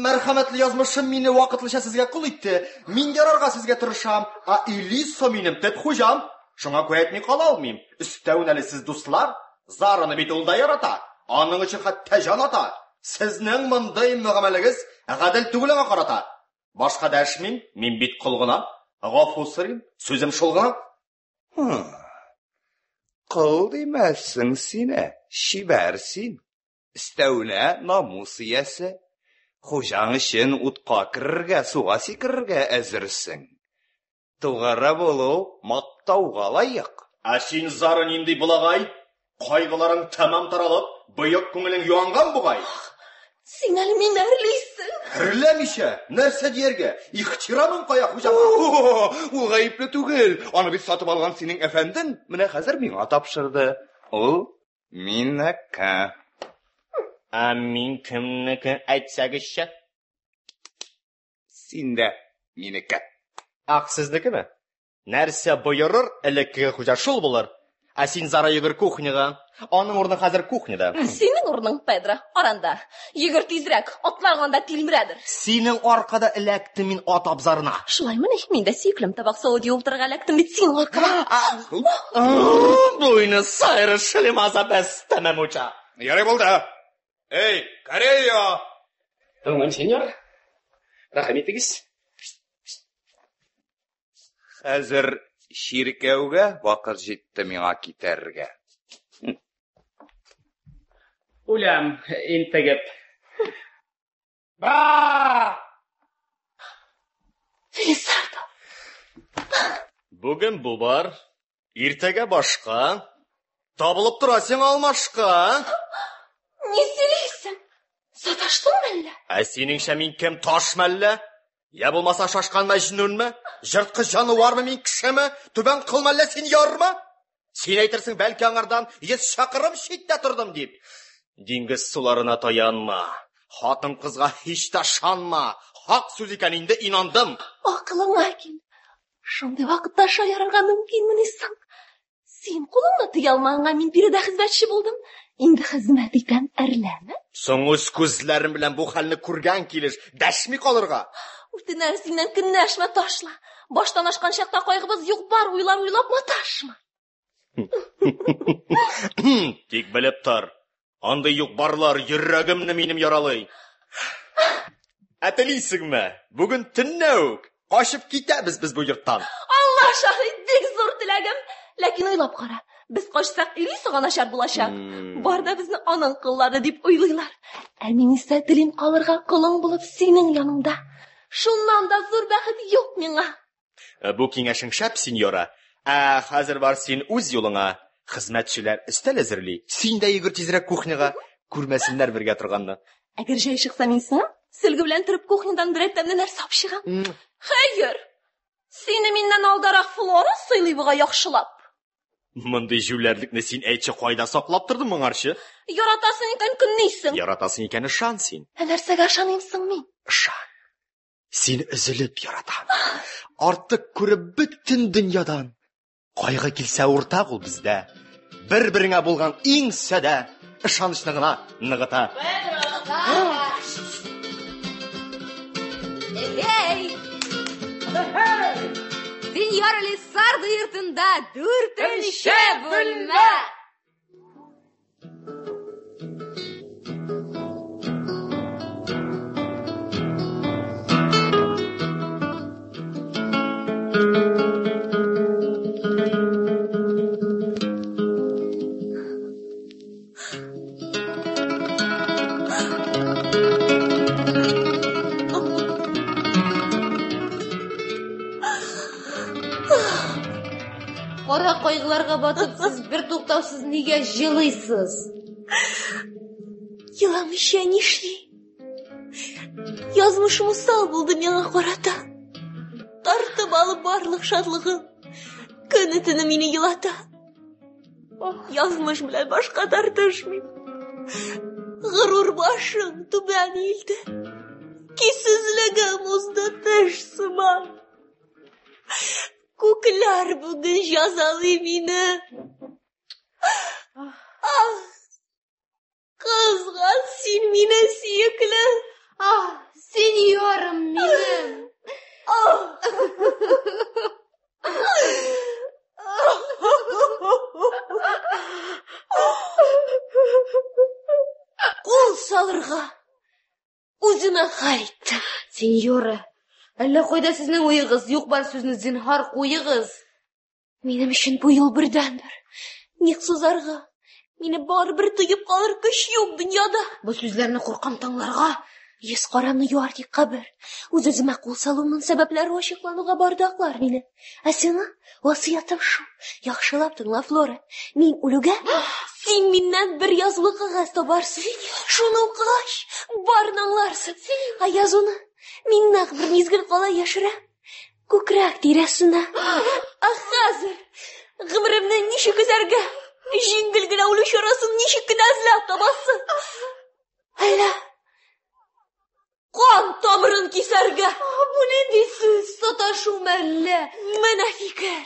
Мәрхәмәтле язмышым мине вакытлыча сезгә кол итте. Мин ярарга сезгә тырышам, ә Элиса минем төп хуҗам. Шуңа күрә әйтми кала алмыйм. Өстәвенә әле сез дуслар, Зараны бит ул да ярата. Аның өчен хәтта җан ата. Сезнең мондый мөгамәләгез гадел түгел аңа карата. Башка дәшмим, мин бит кол гына. Гафу сорыйм, сүзем шул гына. Кол димәссең сине, чибәр син. Өстәвенә намус иясе. Хуҗаң өчен утка керергә, суга сикерергә әзерсең. Тугры булу мактауга лаек. Ә син, Зара, нинди былагай? Кайгыларың тәмам таралып, боек күңелең юанган бугай. Син әле мине әрлисең. Әрләмичә, нәрсә дияргә? Ихтирамың кая хуҗаңа? Ул гаепле түгел. Аны бит сатып алган синең әфәндең. Менә хәзер миңа тапшырды. Ул минеке. Ә мин кемнеке, әйтсәгезче? Син дә минеке. Ах, сезнекеме? Нәрсә боерыр, элеккеге хуҗа шул булыр. Ә син, Зара, йөгер кухняга. Аның урыны хәзер кухняда. Синең урының, Педро, аранда. Йөгер тизрәк, атлар анда тилмерәдер. Синең аркада эләктем мин ат абзарына. Шулаймыни? Мин дә сөеклем табак савыт юып торырга эләктем бит синең аркада. Буйнос Айрес шлемаза бәс тәмам уча. Ярый булды. Эй, Корея! Тыңлыйм, сеньор. Рәхим итегез. Хәзер чиркәүгә вакыт җитте миңа китәргә. Үләм, интегеп. Фелисардо! Бүген бу бар, иртәгә башка. Табылып тора сиңа алмашка. Ни сөйлисең? Саташтың мәллә? Ә синеңчә мин кем, таш мәллә? Я булмаса шашкан мәҗнүнме? Жырткыч җанвармы мин, кешеме? Түбән кыл мәллә сеньормы? Син әйтерсең, бәлки аңардан 100 чакрым читтә тордым дип. Диңгез суларына таянма. Хатын-кызга һич тә ышанма. Хак сүз икән инде инандым. Акылыңа кил. Шундый вакытта шаярырга мөмкинмени соң? Син кулыңны тыя алмаганга мин биредә хезмәтче булдым. Инде хезмәт итәм, әрләмә. Соң үз күзләрем белән бу хәлне күргән килеш дәшми калырга. Үтенәм синнән, көнләшмә, ташла. Баштан ашкан чакта кайгыбыз юк бар, уйлар уйлап маташма. Тик белеп тор, андый юк барлар йөрәгемне минем яралый. Ә телисеңме? Бүген төнлә үк качып китәбез без бу йорттан. Алла шаһит, бик зур теләгем. Ләкин уйлап кара, без качсак, Элисага начар булачак. Бар да безне аның коллары дип уйлыйлар. Ә мин исә телим калырга колың булып синең яныңда. Шуннан да зур бәхет юк миңа. Бу киңәшең шәп, сеньора. Ә хәзер бар син үз юлыңа. Хезмәтчеләр өстәл әзерли. Син дә йөгер тизрәк кухняга. Күрмәсеннәр бергә торганны. Әгәр җай чыкса, мин сиңа сөлге белән торып кухнядан берәр тәмле нәрсә алып чыгам. Хәер, сине миннән алдарак Флора сыйлый бугай яхшылап. Мондый җүләрлекне син әйтче, кайда саклап тордың моңарчы? Яратасың икән, көнлисең. Яратасың икән, ышан син. Ә нәрсәгә ышаныйм соң мин? Ышан. Син өзелеп яратам. Артык күреп бөтен дөньядан. Кайгы килсә уртак ул бездә. Бер-береңә булган иң садә ышанычны гына ныгыта. Эй! Сеньор Лисардо йортында дүртенче бүлмә. Кара кайгыларга батып, сез бер туктаусыз нигә җылыйсыз? Еламыйча нишли? Язмышым усал булды миңа карата. Тартып алып барлык шатлыгым. Көне төне мине елата. Язмыш белән башка тартышмыйм. Горур башым түбән иелде. Кисезлегем узды теш сыман. Күкләр бүген җәзалый мине. Ах, кызган син мине, сөекле. Ах, сеньорым минем. Ах. Кул салырга үземә хәл иттем. Сеньора, әллә кайда сезнең уегыз? Юк бар сүзне зинһар куегыз. Минем өчен бу юл бердәнбер. Ник сузарга? Мине барыбер тыеп калыр көч юк дөньяда. Бу сүзләрне куркам тыңларга. Йөз карамны юар тик кабер. Үз-үземә кул салуымның сәбәпләре ачыклануга барды аклар мине. Ә сиңа васыятым шул. Яхшылап тыңла, Флора. Мин үлүгә син миннән бер язулы кәгазь табарсың. Шуны укыгач, барын аңларсың. Ә язуны мин нәкъ бер мизгел кала яшерәм. Күкрәк тирәсенә. Ә хәзер гомеремне ничек өзәргә? Җиңел генә үлү чарасын ничек кенә эзләп табасы? Әллә кан тамырын кисәргә? Бу нинди сүз? Саташу мәллә? Менә фикер.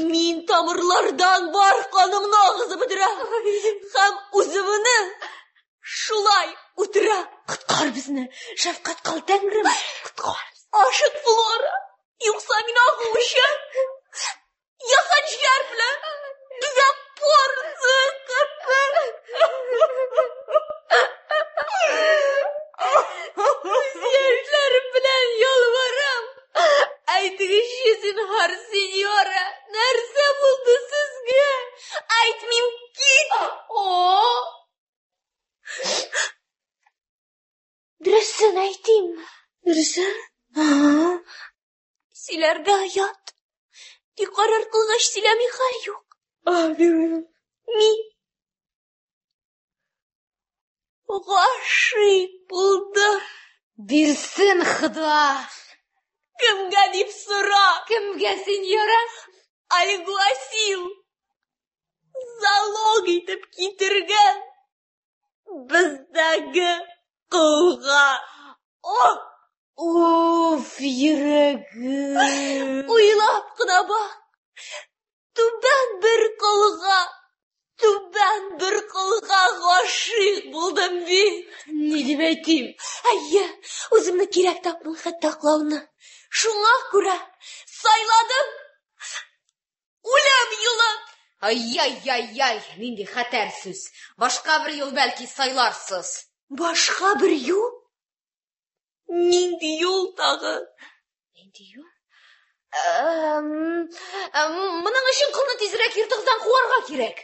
Мин тамырлардан бар канымны агызып бетерәм. Һәм үземне шулай үтерәм. Коткар безне, шәфкать кыл, Тәңрем. Коткар. Ашык, Флора. Юкса мин агу эчәм. Я хәнҗәр белән төзәп порсы. Күз яшьләрем белән ялварам. Әйтегезче, зинһар, сеньора, нәрсә булды сезгә? Әйтмим, кит. О! Дөресен әйтимме? Дөресен? Сөйләргә оят. Тик карар кылгач сөйләми хәл юк. Мин гашыйк булдым. Бирсен Хода. Кемгә дип сора? Кемгә, сеньора? Альгуасил. Залог итеп китергән бездәге колга. О! Уф, йөрәгем. Уйлап кына бак. Түбән бер колга, түбән бер колга гашыйк булдым бит. Ни дип әйтим? Әйе, үземне кирәк таптым хәтта аклауны. Шуңа күрә сайладым үлем юлын. Ай-яй-яй-яй, нинди хәтәр сүз. Башка бер юл бәлки сайларсыз. Башка бер юл? Нинди юл тагы? Нинди юл? Моның өчен колны тизрәк йортыгыздан куарга кирәк.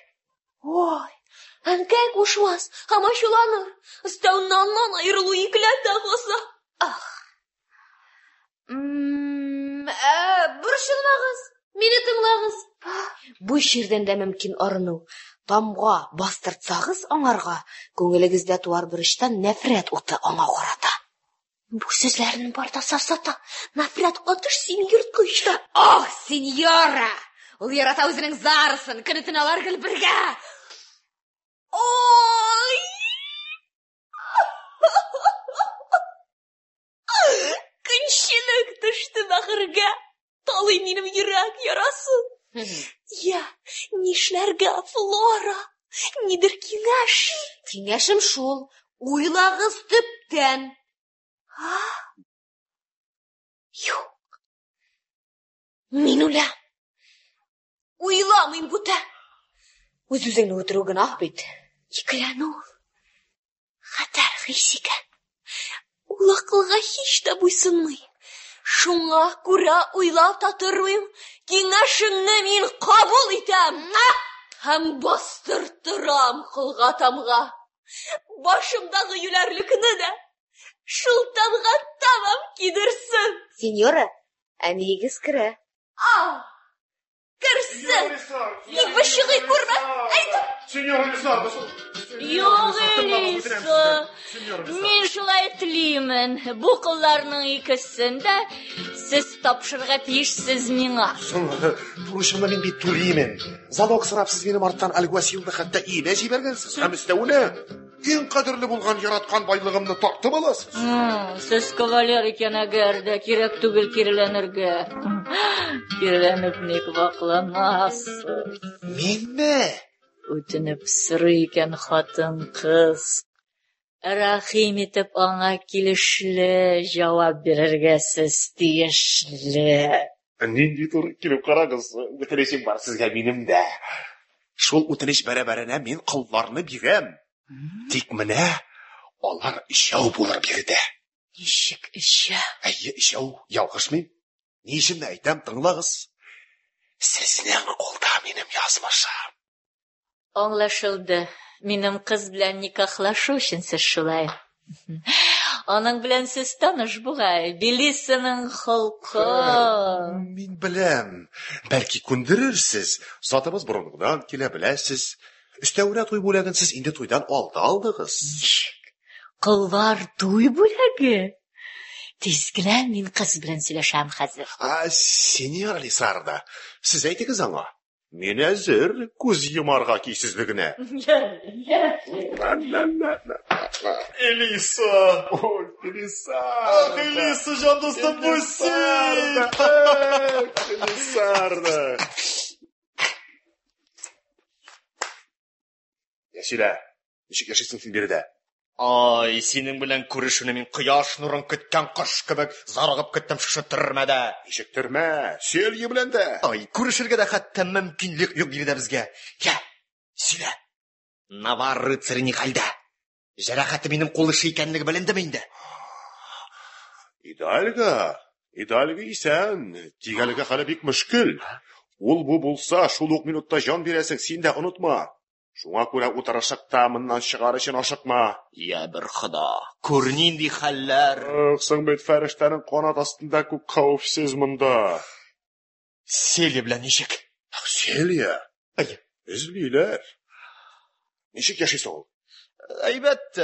Ой, әнкәй кушмас һәм ачуланыр. Өстәвенә аннан аерылу икеләтә газап. Ах. Борчылмагыз, мине тыңлагыз. Бу чирдән дә мөмкин арыну. Тамга бастыртсагыз аңарга, күңелегездә туар берочтан нәфрәт уты аңа карата. Бу сүзләрне бар да сафсата. Нәфрәт катыш син ерткыч та. Ох, сеньора! Ул ярата үзенең Зарасын, көне-төн алар гел бергә. Ой! Көнчелек төште бәгырьгә. Талый минем йөрәк ярасын. Я, нишләргә, Флора? Нидер киңәш. Киңәшем шул, уйлагыз төптән. Юк. Мин үләм. Уйламыйм бүтән. Үз-үзеңне үтерү гөнаһ бит. Икеләнү хәтәр хис икән. Ул акылга һич тә буйсынмый. Шуңа күрә уйлап та тормыйм. Киңәшеңне мин кабул итәм. Һәм бастырттырам колга тамга. Башымдагы юләрлекне дә шул тамга тәмам кидерсен. Сеньора, әниегез керә. А, керсен. Тик бер чыгый күрмә. Әйдә. Сеньора Лисардо, Юк, Элиса. Мин шулай телимен. Бу кылларның икесен дә сез тапшырырга тиешсез миңа. Соң, бурычымны мин бит түлимен. Залог сорап сез минем арттан Альгуасилны хәтта өемә җибәргәнсез. Һәм өстәвенә иң кадерле булган яраткан байлыгымны тартып аласыз. Сез кавалер икән әгәр дә кирәк түгел киреләнергә. Киреләнеп ник вакланасыз? Минме? Үтенеп сорый икән хатын-кыз. Рәхим итеп аңа килешле җавап бирергә сез тиешле. Нинди туры килеп карагыз, үтенечем бар сезгә минем дә. Шул үтенеч бәрабәренә мин колларны бирәм. Тик менә алар өчәү булыр биредә. Ничек өчәү? Әйе, өчәү, ялгышмыйм. Ни өчен әйтәм, тыңлагыз. Сезнең кулда минем язмышым. Аңлашылды. Минем кыз белән никахлашу өчен сез шулай. Аның белән сез таныш бугай. Белисаның холкы. Мин беләм. Бәлки күндерерсез. Затыбыз борынгыдан килә, беләсез. Өстәвенә туй бүләген сез инде туйдан алда алдыгыз. Ничек? Коллар туй бүләге? Тиз генә мин кыз белән сөйләшәм хәзер. А, сеньор Лисарда, сез әйтегез аңа. Мин әзер күз йомарга көйсезлегенә. Элиса! Ой, Элиса! Ах, Элиса, җан дустым, бу син! Элисарда! Я сөйлә, ничек яшисең син биредә? Ай, синең белән күрешүне мин кояш нурын көткән кош кебек зарыгып көттем шушы төрмәдә. Ничек төрмә? Селья белән дә. Ай, күрешергә дә хәтта мөмкинлек юк биредә безгә. Я, сөйлә. Навар рыцаре ни хәлдә? Җәрәхәте минем кул эше икәнлеге белендеме инде? Идальго, Идальго исән, тик әлегә хәле бик мөшкел. Ул бу булса, шул ук минутта җан бирәсең, син дә онытма. Шуңа күрә утырышып та моннан чыгар өчен ашыкма. Я бер хода, күр нинди хәлләр. Ах, соң бит фәрештәнең канат астында күк хәвефсез монда. Селия белән ничек? Ах, Селия? Әйе. Эзлиләр. Ничек яши соң ул? Әйбәт,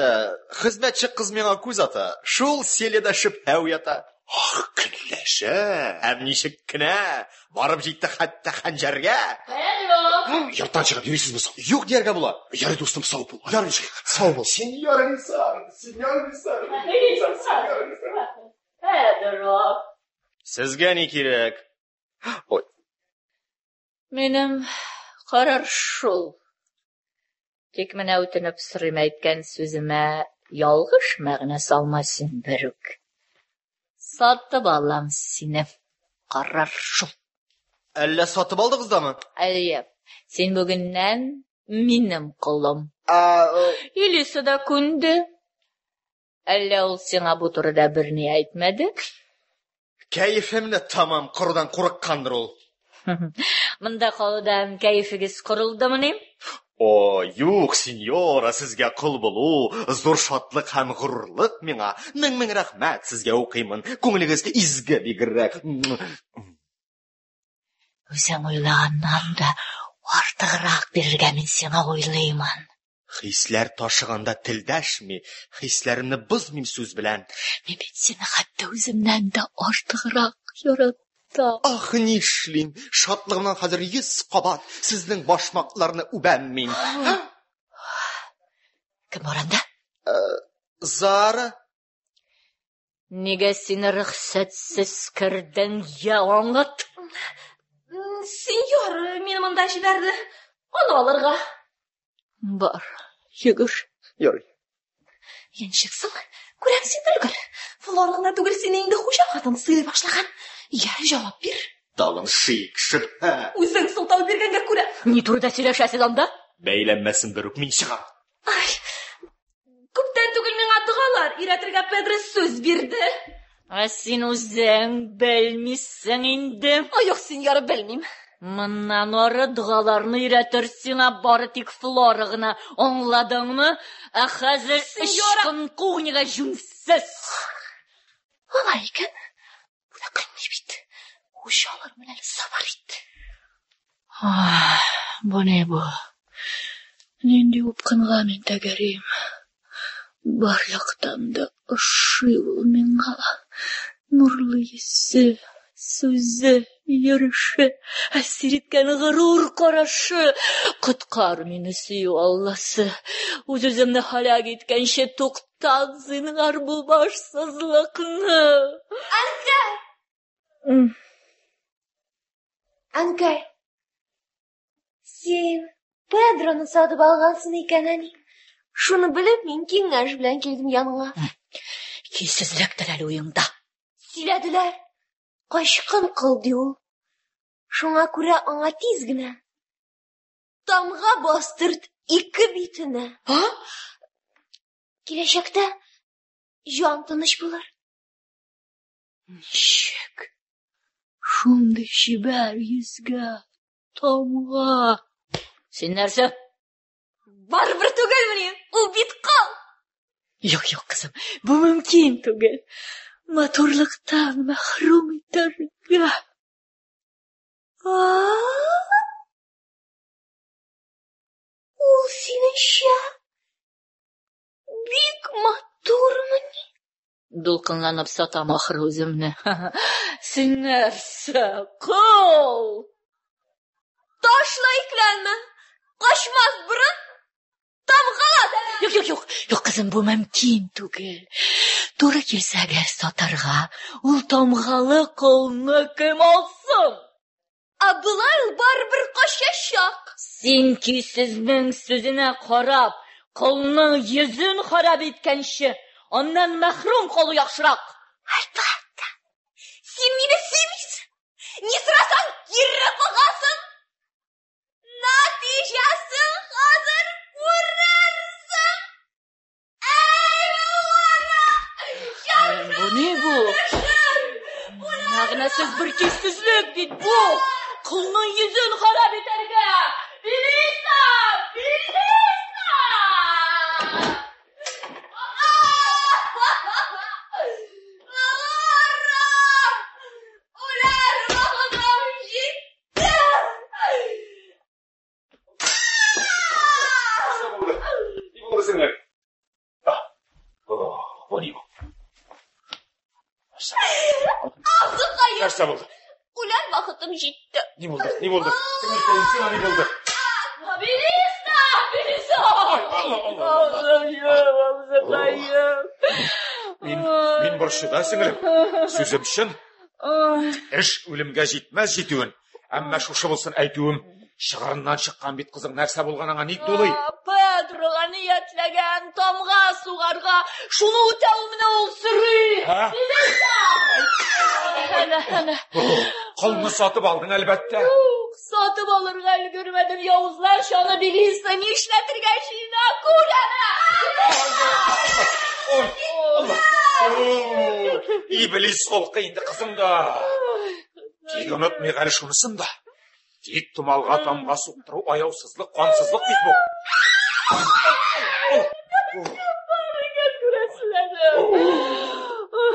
хезмәтче кыз миңа күз ата. Шул Селияда шөбһә уята. Ах, көнләшә. Һәм ничек кенә барып җитте хәтта хәнҗәргә. Педро! Йорттан чыгып йөрисезме соң? Юк дияргә була. Ярый, дустым, сау бул. Ярый, сау бул. Сеньор Лисарда, сеньор Лисарда, сеньор Лисарда. Педро! Сезгә ни кирәк? Ой. Минем карар шул. Тик менә үтенеп сорыйм, әйткән сүземә ялгыш мәгънә салма син берүк. Сатып алам сине. Карар шул. Әллә сатып алдыгыз дамы? Әйе, син бүгеннән минем колым. Элиса да күнде. Әллә ул сиңа бу турыда берни әйтмәде? Кәефемне тамам корудан курыккандыр ул. Монда калудан кәефегез корылдымыни? О, юк, сеньора, сезгә кол булу зур шатлык һәм горурлык миңа. Мең-мең рәхмәт сезгә укыймын. Күңелегез изге бигрәк. Үзең уйлаганнан да артыграк бирергә мин сиңа уйлыймын. Хисләр ташыганда тел дәшми, хисләремне бозмыйм сүз белән. Мин бит сине хәтта үземнән дә артыграк яратам. Ах, нишлим? Шатлыгымнан хәзер 100 кабат сезнең башмакларны үбәм мин. Кем бар анда? Зара. Нигә син рөхсәтсез кердең, я аңлат? Сеньор мине монда җибәрде. Аны алырга. Бар, йөгер. Ярый. Янчык соң, күрәм син өлгер. Флора гына түгел, сине инде хуҗа хатын сыйлый башлаган. Я, җавап бир. Тагын шик, шөбһә. Үзең сылтау биргәнгә күрә. Ни турыда сөйләшәсез анда? Бәйләнмәсен берүк, мин чыгам. Ай, күптән түгел миңа догалар өйрәтергә Педро сүз бирде. Ә син үзең белмисең инде. Ай, юк, сеньора, белмим. Моннан ары догаларны өйрәтер сиңа бары тик Флора гына, аңладыңмы? Ә хәзер Сеньора! ычкын кухняга җүнсез. Алай икән. Бу да көнми бит. Үч алырмын әле, сабыр ит. Ах, бу ни бу? Нинди упкынга мин тәгәрим? Бар яктан да ошый ул миңа. Нурлы йөзе, сүзе, йөреше, әсир иткән горур карашы. Коткар мине, сөю Алласы. Үз-үземне һәлак иткәнче туктат, зинһар, бу башсызлыкны. Әнкәй! Әнкәй! Син Педроны сатып алгансың икән, әни. Шуны белеп, мин киңәш белән килдем яныңа. Көйсезлектер әле уеңда. Сөйләделәр. Качкын кыл, ди ул. Шуңа күрә аңа тиз генә тамга бастырт ике битенә. А? Киләчәктә җан тыныч булыр. Ничек? Шундый чибәр йөзгә тамга. Син нәрсә? Барыбер түгелмени? Ул бит кол. Юк, юк, кызым, бу мөмкин түгел. Матурлыктан мәхрүм итәргә. Ул синеңчә бик матурмыни? Дулкынланып сатам ахры үземне. Син нәрсә, кол? Ташла икеләнмә. Качмас борын тамгала да. Юк, юк, юк, юк, кызым, бу мөмкин түгел. Туры килсә әгәр сатарга, ул тамгалы колны кем алсын? Ә болай ул барыбер качачак. Син көйсезнең сүзенә карап, колның йөзен харап иткәнче, аннан мәхрүм калу яхшырак. Әлбәттә. Син мине сөймисең. Ни сорасаң, кире кагасың. Нәтиҗәсен хәзер күрерсең. Әй, Бу ни бу? Мәгънәсез бер көйсезлек бит бу. Колның йөзен харап итәргә. Белиса! Белиса! Үләр вакытым җитте. Ни булды, сеңлем? Бу ни бу? Абзыкаем. Нәрсә булды? Үләр вакытым җитте. Ни булды? Ни булды? Сеңелкәем, сиңа ни булды? Белиса! Белиса! Абзыкаем, абзыкаем. Мин борчуда, сеңлем. Сүзем чын. Эш үлемгә җитмәс җитүен. Әмма шушы булсын әйтүем. Чыгырыннан чыккан бит кызың, нәрсә булган аңа, ник дулый? Педрога ниятләгән тамга сугарга, шуны үтәү менә ул сорый. Белиса! Әнә, әнә. Колны сатып алдың, әлбәттә. Юк, сатып алырга өлгермәдем, явызлар аны Белиса нишләтергә җыена, күр әнә. Иблис холкы инде кызыңда. Тик онытмыйк әле шунысын да. Тик томалга тамга суктыру аяусызлык, кансызлык бит бу.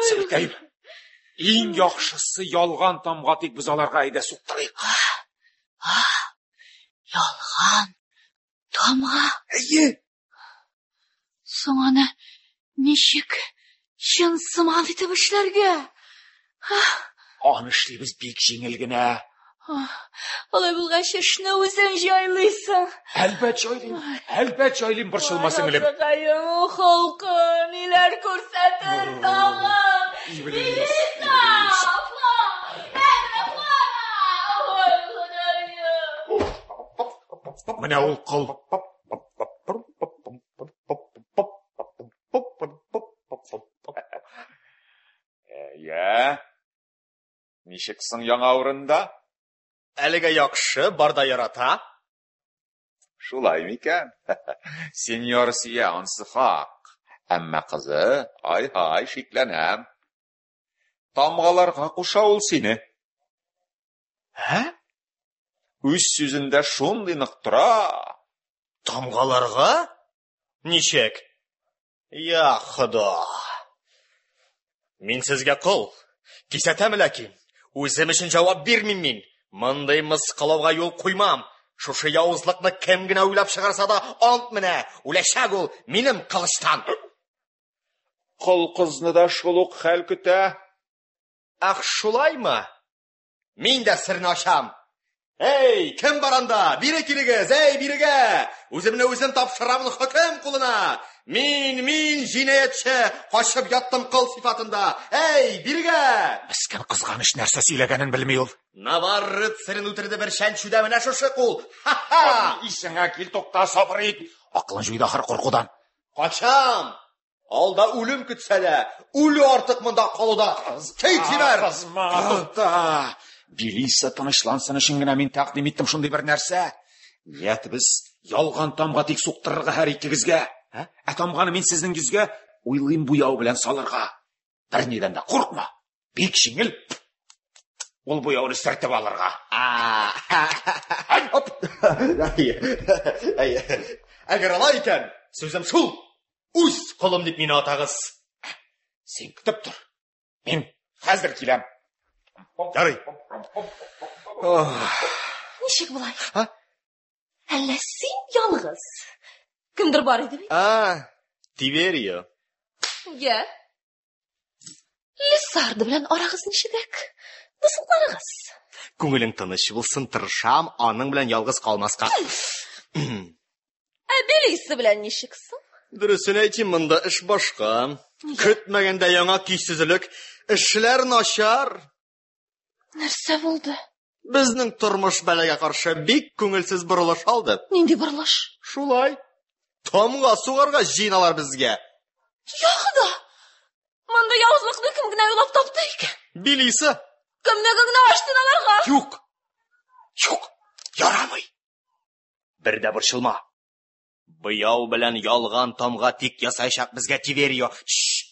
Сеңелкәем, иң яхшысы ялган тамга, тик без аларга әйдә суктырыйк. Ялган тамга? Әйе. Соң аны ничек чын сыман итеп эшләргә? Аны эшлибез бик җиңел генә. Алай булгач, эшне үзең җайлыйсың. Әлбәт җайлыйм, әлбәт җайлыйм, борчылма, сеңлем. Абзыкаем, холкы ниләр күрсәтер тагын. Иблис, Белиса! Ой, Ходаем! Менә ул кол. Ә, ничек соң яңа урында? Әлегә яхшы, бар да ярата. Шулай микән? Сеньор сөя, ансы хак. Әмма кызы, ай-һай, шикләнәм. Тамгаларга куша ул сине. Ә? Үз сүзендә шундый нык тора. Тамгаларга? Ничек? Я Хода! Мин сезгә кол. Кисәтәм ләкин. Үзем өчен җавап бирмим мин. Мондый мыскыллауга юл куймам. Шушы явызлыкны кем генә уйлап чыгарса да, ант менә, үләчәк ул минем кылычтан. Кол кызны да шул ук хәл көтә. Ах, шулаймы? Мин дә серне ачам. Эй, кем бар анда? Бире килегез, эй, бирегә! Үземне үзем тапшырамын хөкем кулына. Мин, мин җинаятьче, качып яттым кол сыйфатында. Эй, бирегә! Мескен кызганыч, нәрсә сөйләгәнен белми ул. Навар рыцарен үтерде бер чәнчүдә менә шушы кул. Ха-ха! Исеңә кил, тукта, сабыр ит. Акылын җуйды ахыр куркудан. Качам! Алда үлем көтсә дә, үлү артык монда калуда. Кит җибәр! Кызма, тукта. Белиса тынычлансын өчен генә мин тәкъдим иттем шундый бер нәрсә. Ниятебез ялган тамга тик суктырырга һәр икегезгә. Ә тамганы мин сезнең йөзгә уйлыйм буяу белән салырга. Бернидән дә куркма. Бик җиңел ул буяуны сөртеп алырга. Оп. Әй, әй. Әгәр алай икән, сүзем шул. Үз колым дип мине атагыз. Син көтеп тор. Мин хәзер киләм. Ярый. Ничек болай? Әллә син ялгыз? Кемдер бар иде бит? А, Тиверио. Я. Лисардо белән арагыз ничегрәк? Дуслыкларыгыз? Күңелең тыныч булсын, тырышам аның белән ялгыз калмаска. Ә Белиса белән ничек соң? Дөресен әйтим, монда эш башка. Көтмәгәндә яңа көйсезлек, эшләр начар. Нәрсә булды? Безнең тормыш бәлагә каршы бик күңелсез борылыш алды. Нинди борылыш? Шулай. Тамга сугарга җыеналар безгә. Я Хода! Монда явызлыкны кем генә уйлап тапты икән? Белиса. Кемнеге генә ачтын аларга? Юк. Юк. Ярамый. Бер дә борчылма. Буяу белән ялган тамга тик ясаячак безгә Тиверио. Шш!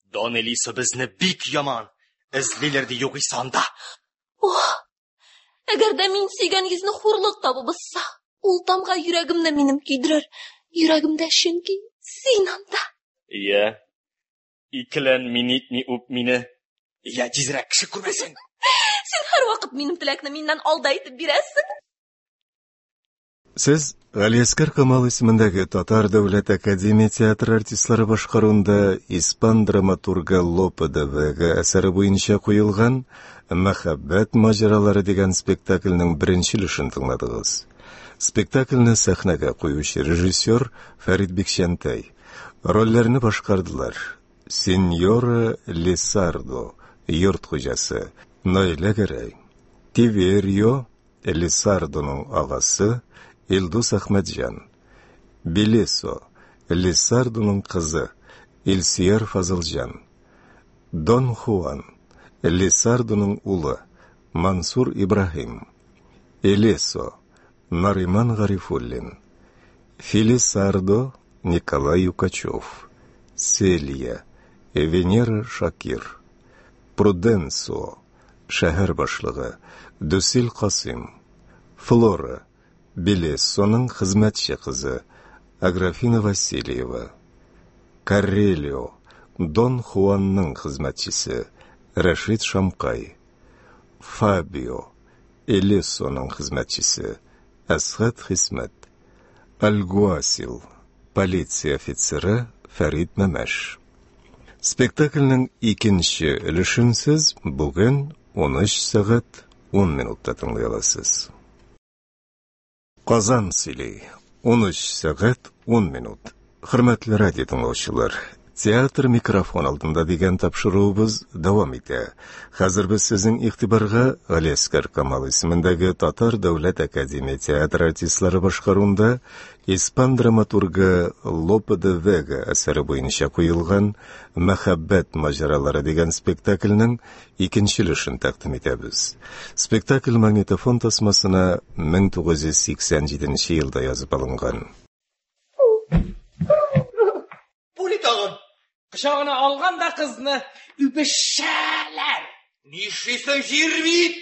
Дон Элисо безне бик яман эзлиләр ди югыйсә анда. Ох! Әгәр дә мин сөйгән йөзне хурлык табып бозса, ул тамга йөрәгемне минем көйдерер. Йөрәгемдә чөнки син анда. Иә. Икеләнми нитми үп мине. Иә, тизрәк кеше күрмәсен. Син һәрвакыт минем теләкне миннән алда әйтеп бирәсең. Сез Галиәскәр Камал исемендәге Татар дәүләт академия театры артистлары башкаруында испан драматургы Лопе де Вега әсәре буенча куелган Мәхәббәт маҗаралары дигән спектакльнең беренче өлешен тыңладыгыз. Спектакльне сәхнәгә куючы режиссер Фәрит Бикчәнтәй. Рольләрне башкардылар: Сеньора Лесардо, йорт хуҗасы, Наилә Гәрәй, Тиверио, Лесардоның агасы, Илдус Әхмәтҗан, Белесо, Лесардоның кызы, Илсөяр Фазылҗан, Дон Хуан, Лесардоның улы, Мансур Ибраһим, Элесо, Нариман Гарифуллин, Фелисардо, Николай Юкачев, Селия, Венера Шакир, Пруденсо, шәһәр башлыгы, Дүсил Касыйм, Флора, Белессоның хезмәтче кызы, Аграфена Васильева, Каррелио, Дон Хуанның хезмәтчесе, Рәшит Шамкай, Фабио, Элессоның хезмәтчесе, Әсгать Хисмәт, Альгуасил, полиция офицеры Фәрит Мәмәш. Спектакльнең икенче өлешен сез бүген 13 сәгать 10 минутта тыңлый аласыз. Казан сөйли. 13 сәгать 10 минут. Хөрмәтле радио тыңлаучылар, Театр микрофон алдында дигән тапшыруыбыз дәвам итә. Хәзер без сезнең игътибарга Галиәсгар Камал исемендәге Татар дәүләт академия театры артистлары башкаруында испан драматургы Лопе де Вега әсәре буенча куелган Мәхәббәт маҗаралары дигән спектакльнең икенче өлешен тәкъдим итәбез. Спектакль магнитофон тасмасына 1987 елда язып алынган. Бу ни тагын? Кочагына алган да кызны үбешәләр. Нишлисең, җир бит?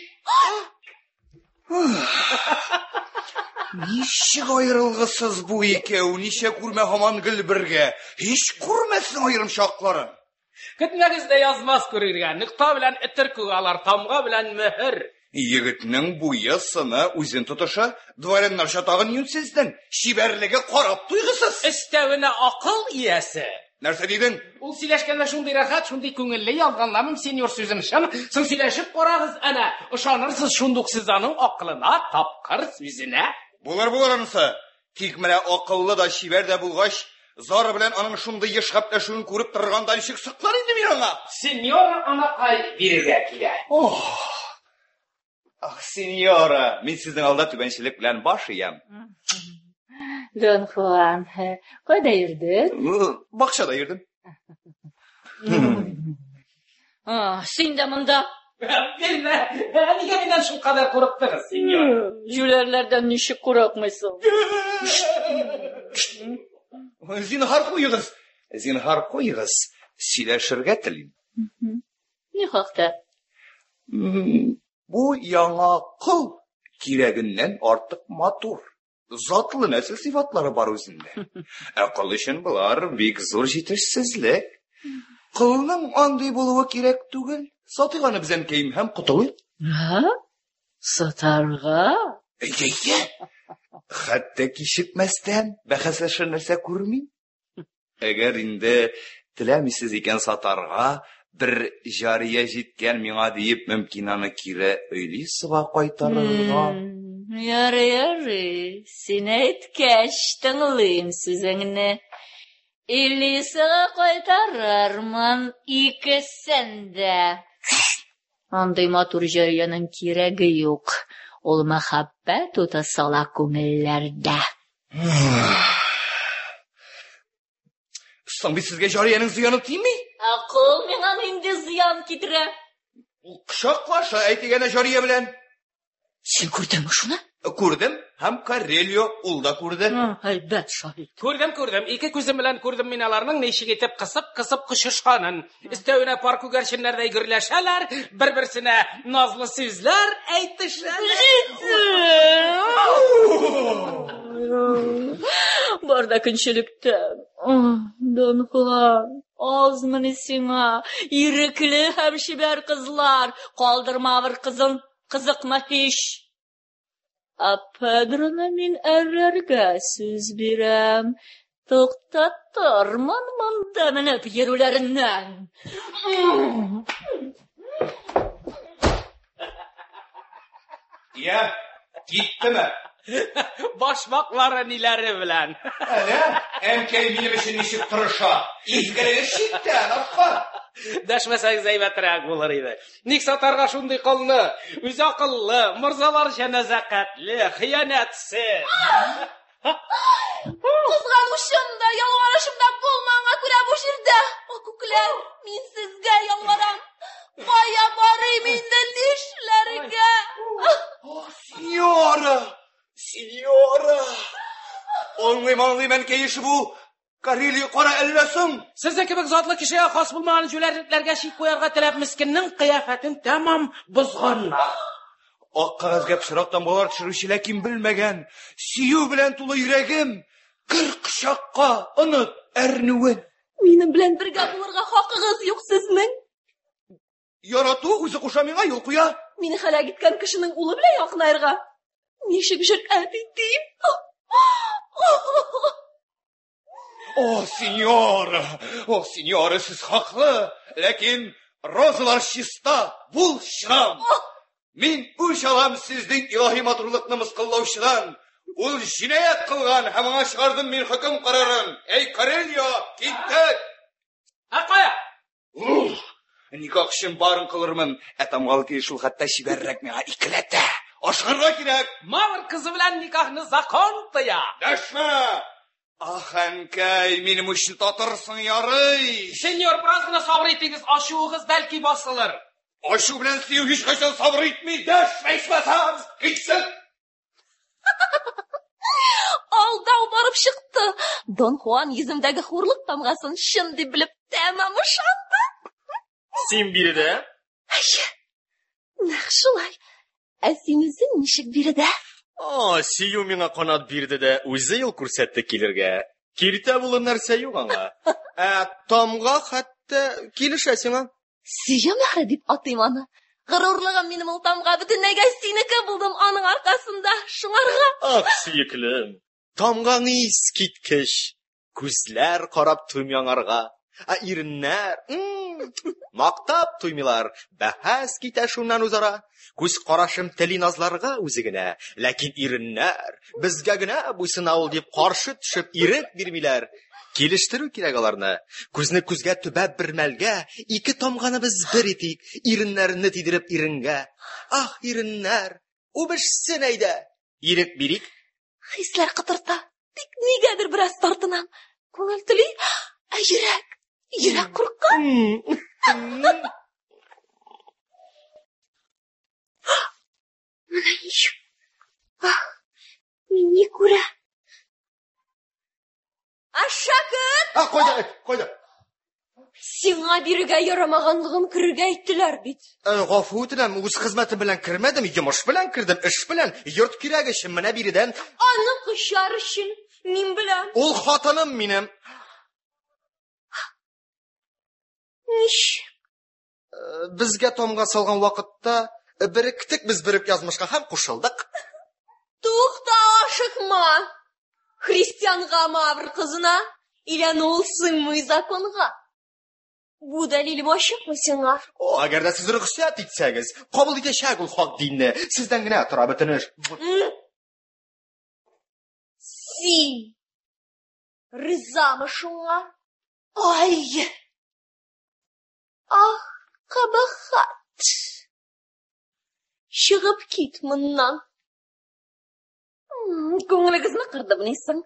Ничек аерылгысыз бу икәү, ничә күрмә һаман гел бергә. Һич күрмәсен аерым чакларын. Көтмәгез дә язмас күрергә. Нокта белән өтер күк алар, тамга белән мөһер. Егетнең буе, сыны, үзен тотышы дворяннарча тагын юньсездән, чибәрлеге карап туйгысыз. Өстәвенә акыл иясе. Нәрсә дидең? Ул сөйләшкәндә шундый рәхәт, шундый күңелле, ялганламыйм, сеньор, сүзем чын. Соң сөйләшеп карагыз, әнә, ышанырсыз шундук сез аның акылына, тапкыр сүзенә. Булыр, булыр анысы. Тик менә акыллы да, чибәр дә булгач, Зара белән аның шундый еш гәпләшүен күреп торганда ничек соклар инде мин аңа? Сеньора анакай бирегә килә. Ох! Ах, сеньора, мин сезнең алда түбәнчелек белән баш иям. Дон Хуан, кайда йөрдең? Бакчада йөрдем. Син дә монда. Белмә, нигә миннән шулкадәр курыктыгыз, сеньор? Җүләрләрдән ничек курыкмыйсың? Зинһар куегыз, зинһар куегыз, сөйләшергә телим. Ни хакта? Бу яңа кол кирәгеннән артык матур. Затлы нәсел сыйфатлары бар үзендә. Ә кол өчен болар бик зур җитешсезлек. Колның андый булуы кирәк түгел. Сатыйк аны без, әнкәем, һәм котылыйк. Ә? Сатарга? Әйе, Хәтта кичекмәстән бәхәсләшер нәрсә күрмим. Әгәр инде теләмисез икән сатарга, бер җария җиткән миңа диеп, мөмкин аны кире Элисага кайтарырга. Ярый, ярый, син әйткәч, тыңлыйм сүзеңне. Элисага кайтарырмын икесен дә. Андый матур җариянең кирәге юк. Ул мәхәббәт уты сала күңелләрдә. Соң бит сезгә җариянең зыяны тими? Ә кол миңа нинди зыян китерә? Ул кочаклаша, әйтик, әнә җария белән. Син күрдеңме шуны? Күрдем, һәм Корелио ул да күрде. Әйбәт шаһит. Күрдем, күрдем. Ике күзем белән күрдем мин аларның ничек итеп кысып-кысып кочышканын. Өстәвенә пар күгәрченнәрдәй гөрләшәләр, бер-берсенә назлы сүзләр әйтешәләр. Бар да көнчелектән. Дон Хуан, азмыни сиңа ирекле һәм чибәр кызлар, калдырма бер кызын, кызыкма һич. Ә Педроны мин әрләргә сүз бирәм. Туктатырмын монда менеп йөрүләреннән. Я, киттеме? Башмаклары ниләре белән. Әнә, әнкәй минем өчен ничек тырыша. Изгелеге читтән арткан. Дәшмәсәгез әйбәтрәк булыр иде. Ник сатарга шундый колны? Үзе акыллы, морзаларча нәзакәтле, хыянәтсез. Кызганучым да, ялварышым да булма аңа күрә бу җирдә. О, күкләр, мин сезгә ялварам. Кая барыйм инде, нишләргә? Сеньора! Сеньора! Аңлыйм, аңлыйм, әнкәй эше бу. Карелия кара әллә соң? Сезнең кебек затлы кешегә хас булмаган җүләрлекләргә чик куярга теләп мескеннең кыяфәтен тәмам бозганнар. Ак кәгазьгә пычрак тамгалар төшерүче, ләкин белмәгән, сөю белән тулы йөрәгем, кер кочакка, оныт әрнүен. Минем белән бергә булырга хакыгыз юк сезнең. Ярату үзе куша миңа, юл куя. Мине һәлак иткән кешенең улы белән якынаерга ничек җөрьәт итим? О, сеньора, о, сеньора, сез хаклы, ләкин розалар чиста, бул чыгам. Мин үч алам сезнең илаһи матурлыкны мыскыллаучыдан. Ул җинаять кылган һәм аңа чыгардым мин хөкем карарын. Эй, Корелио, киттек! Ә кая? Ух, никах өчен барын кылырмын, ә тамгалы килеш шул хәтта чибәррәк миңа икеләтә. Ашыгырга кирәк. Мавр кызы белән никахны закон тыя. Дәшмә! Ах, әнкәй, минем өчен татырсың ярый. Сеньор, бераз гына сабыр итегез, ачуыгыз бәлки басылыр. Ачу белән сөю һичкайчан сабыр итми. Дәшмә, ичмасам, китсен. Алдау барып чыкты. Дон Хуан йөземдәге хурлык тамгасын чын дип белеп тәмам ышанды. Син биредә? Әйе. Нәкъ шулай. Ә син үзең ничек биредә? О, сөю миңа канат бирде дә, үзе юл күрсәтте килергә. Киртә булыр нәрсә юк аңа. Ә тамга хәтта килешә сиңа. Сөю мөһере дип атыйм аны. Горурлыгым минем ул тамга бөтенләйгә синеке булдым аның аркасында. Шуңарга. Ах, сөеклем, тамгаң искиткеч. Күзләр карап туймый аңарга. Ә иреннәр, мактап туймыйлар. Бәхәс китә шуннан үзара. Күз карашым тели назларга үзе генә, ләкин иреннәр безгә генә буйсына ул дип каршы төшеп ирек бирмиләр. Килештерү кирәк аларны. Күзне күзгә төбәп бер мәлгә, ике тамганы без бер итик, иреннәрне тидереп иренгә. Ах, иреннәр, үбешсен әйдә. Ирек бирик. Хисләр котырта. Тик нигәдер бераз тартынам. Күңел тели, ә йөрәк, йөрәк курка. Менә ничек. Ах, мин ни күрәм? Ә шәкерт! А, кайда, кайда? Сиңа Сиңа бирегә ярамаганлыгын керергә әйттеләр бит. Э, гафу үтенәм, үз хезмәтем белән кермәдем, йомыш белән кердем, эш белән, йорт кирәк өчен менә биредән. Аны кочар өчен мин беләм. Ул хатыным минем. Ничек? Э, безгә тамга салган вакытта э, беректек без берек язмышка һәм кушылдык. Тукта, ашыкма. Христианга мавр кызына өйләнү ул сыймый законга. Бу дәлилем ачыкмы сиңа? О, әгәр дә сез рөхсәт итсәгез, кабул итәчәк ул хак динне. Сездән генә тора бөтен эш. Син ризамы шуңа? Ай! Ах, кабахат! Чыгып кит моннан. Күңелегезне кырдым нисең?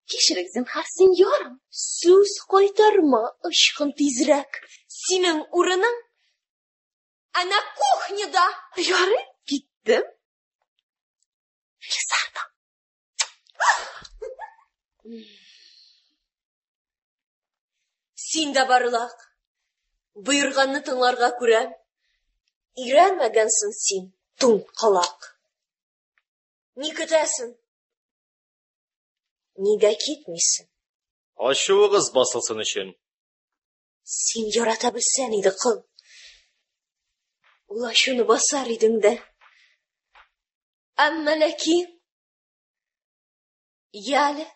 Кичерегез, зинһар, сеньорам. Сүз кайтарма, ычкын тизрәк. Синең урының әнә кухняда. Ярый, киттем. Фелисарда. Син дә барлак. Боерганны тыңларга күрәм. Өйрәнмәгәнсең син, туң колак. Ни көтәсең? Нигә китмисең? Ачуыгыз басылсын өчен. Син ярата белсән иде, кол. Ул ачуны басар идең дә. Әмма ләкин яле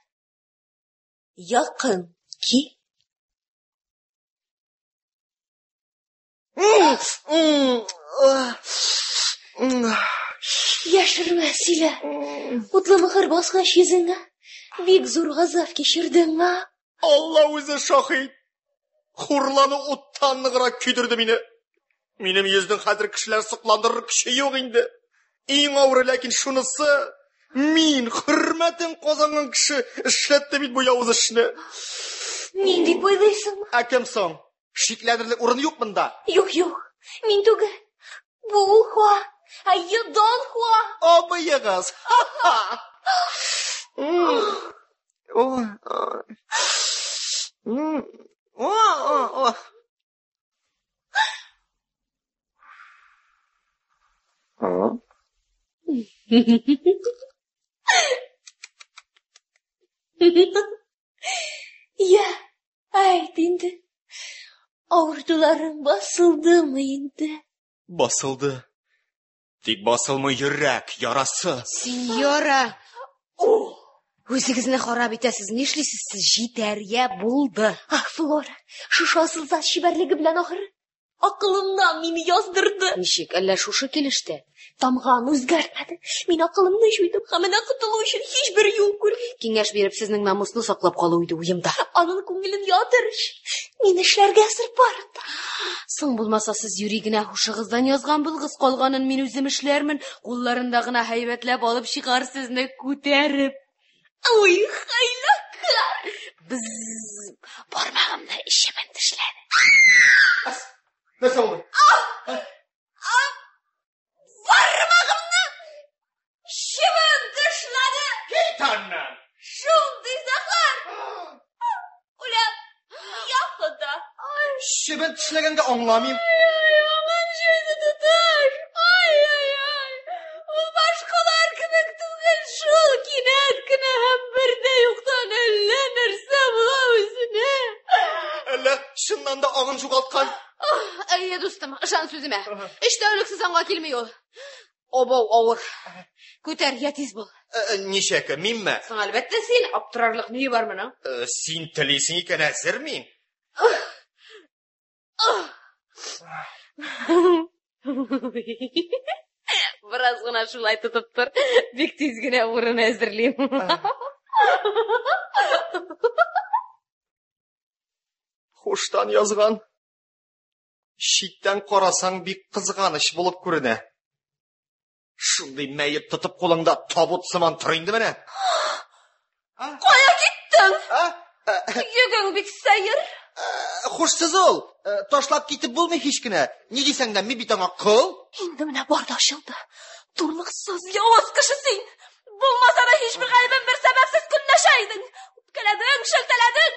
якын ки. Яшермә, сөйлә. Утлы мөхер баскач йөзеңә, бик зур газап кичердең, а? Алла үзе шаһит. Хурлану уттан ныграк көйдерде мине. Минем йөзнең хәзер кешеләр сокландырыр көче юк инде. Иң авыры ләкин шунысы, мин, хөрмәтен казанган кеше, эшләтте бит бу явыз эшне. Мин дип уйлыйсыңмы? Ә кем соң? Шикләнерлек урын юк монда. Юк, юк, мин түгел. Бу ул Хуа. Әйе, Дон Хуа. Абыегыз. Я, әйт инде. Авыртуларың басылдымы инде? Басылды. Тик басылмый йөрәк ярасы. Сеньора! Үзегезне харап итәсез, нишлисез сез? Җитәр, я булды. Ах, Флора, шушы асылзат чибәрлеге белән ахыры. Акылымнан мине яздырды. Ничек, әллә шушы килештә? Тамганы үзгәртмәде. Мин акылымны җуйдым һәм менә котылу өчен һичбер юл күрмим. Киңәш биреп, сезнең намусны саклап калу иде уемда. Аның күңелен ятыр өчен мин эшләргә әзер барын да. Соң булмаса, сез юри генә һушыгыздан язган булгыз, калганын мин үзем эшләрмен. Кулларында гына һәйбәтләп алып чыгар сезне күтәреп. Уй, хәйләкәр! Бз, бармагымны эчемен тешләде. Нәрсә булды? Бармагымны чебен тешләде! Кит аннан! Шундый зәһәр! Үләм! Я хода! Чебен тешләгәнгә аңламыйм. Ай, аңын җуйды тоташ! Ай-ай-ай! Ул башкалар кебек түгел шул, кинәт кенә һәм бер дә юктан әллә нәрсә була үзенә. Әллә чыннан да аңын югалткан? Әйе, дустым, ышан сүземә. Өч тәүлексез аңга килми ул. Обау авыр. Күтәр, я тиз бул. Ничек, минме? Соң әлбәттә син, аптырарлык ни бар моның? Син телисең икән, әзер мин. Бераз гына шулай тотып тор. Бик тиз генә урын әзерлим. Хуштан язган. Читтән карасаң, бик кызганыч булып күренә. Шундый мәет тотып кулыңда табут сыман тор инде менә. Кая киттең? Йөгең бик сәер. Хушсыз ул. Ташлап китеп булмый һич кенә. Ни дисәң дә, мин бит аңа кол. Инде менә бар да ачылды. Турлыксыз, явыз кеше син. Булмаса да һичбер гаебем бер сәбәпсез көнләшә идең. Үпкәләдең, шелтәләдең.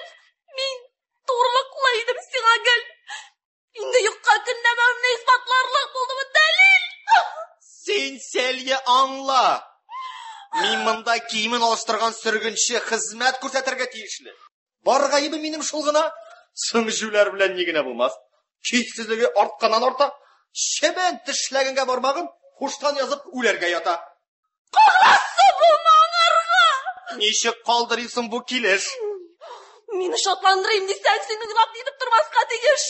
Мин турлыклы идем сиңа гел. Инде юкка көнләмәвемне исбатларлык булдымы дәлил? Син, Селья, аңла. Мин монда киемен алыштырган сөргенче хезмәт күрсәтергә тиешле. Бар гаебе минем шул гына. Соң җүләр белән ни генә булмас. Көйсезлеге артканнан арта. Чебен тешләгәнгә бармагын һуштан язып үләргә ята. Кагыласы булма аңарга! Ничек калдырыйсың бу килеш? Мине шатландырыйм дисәң, син уйлап нитеп тормаска тиеш.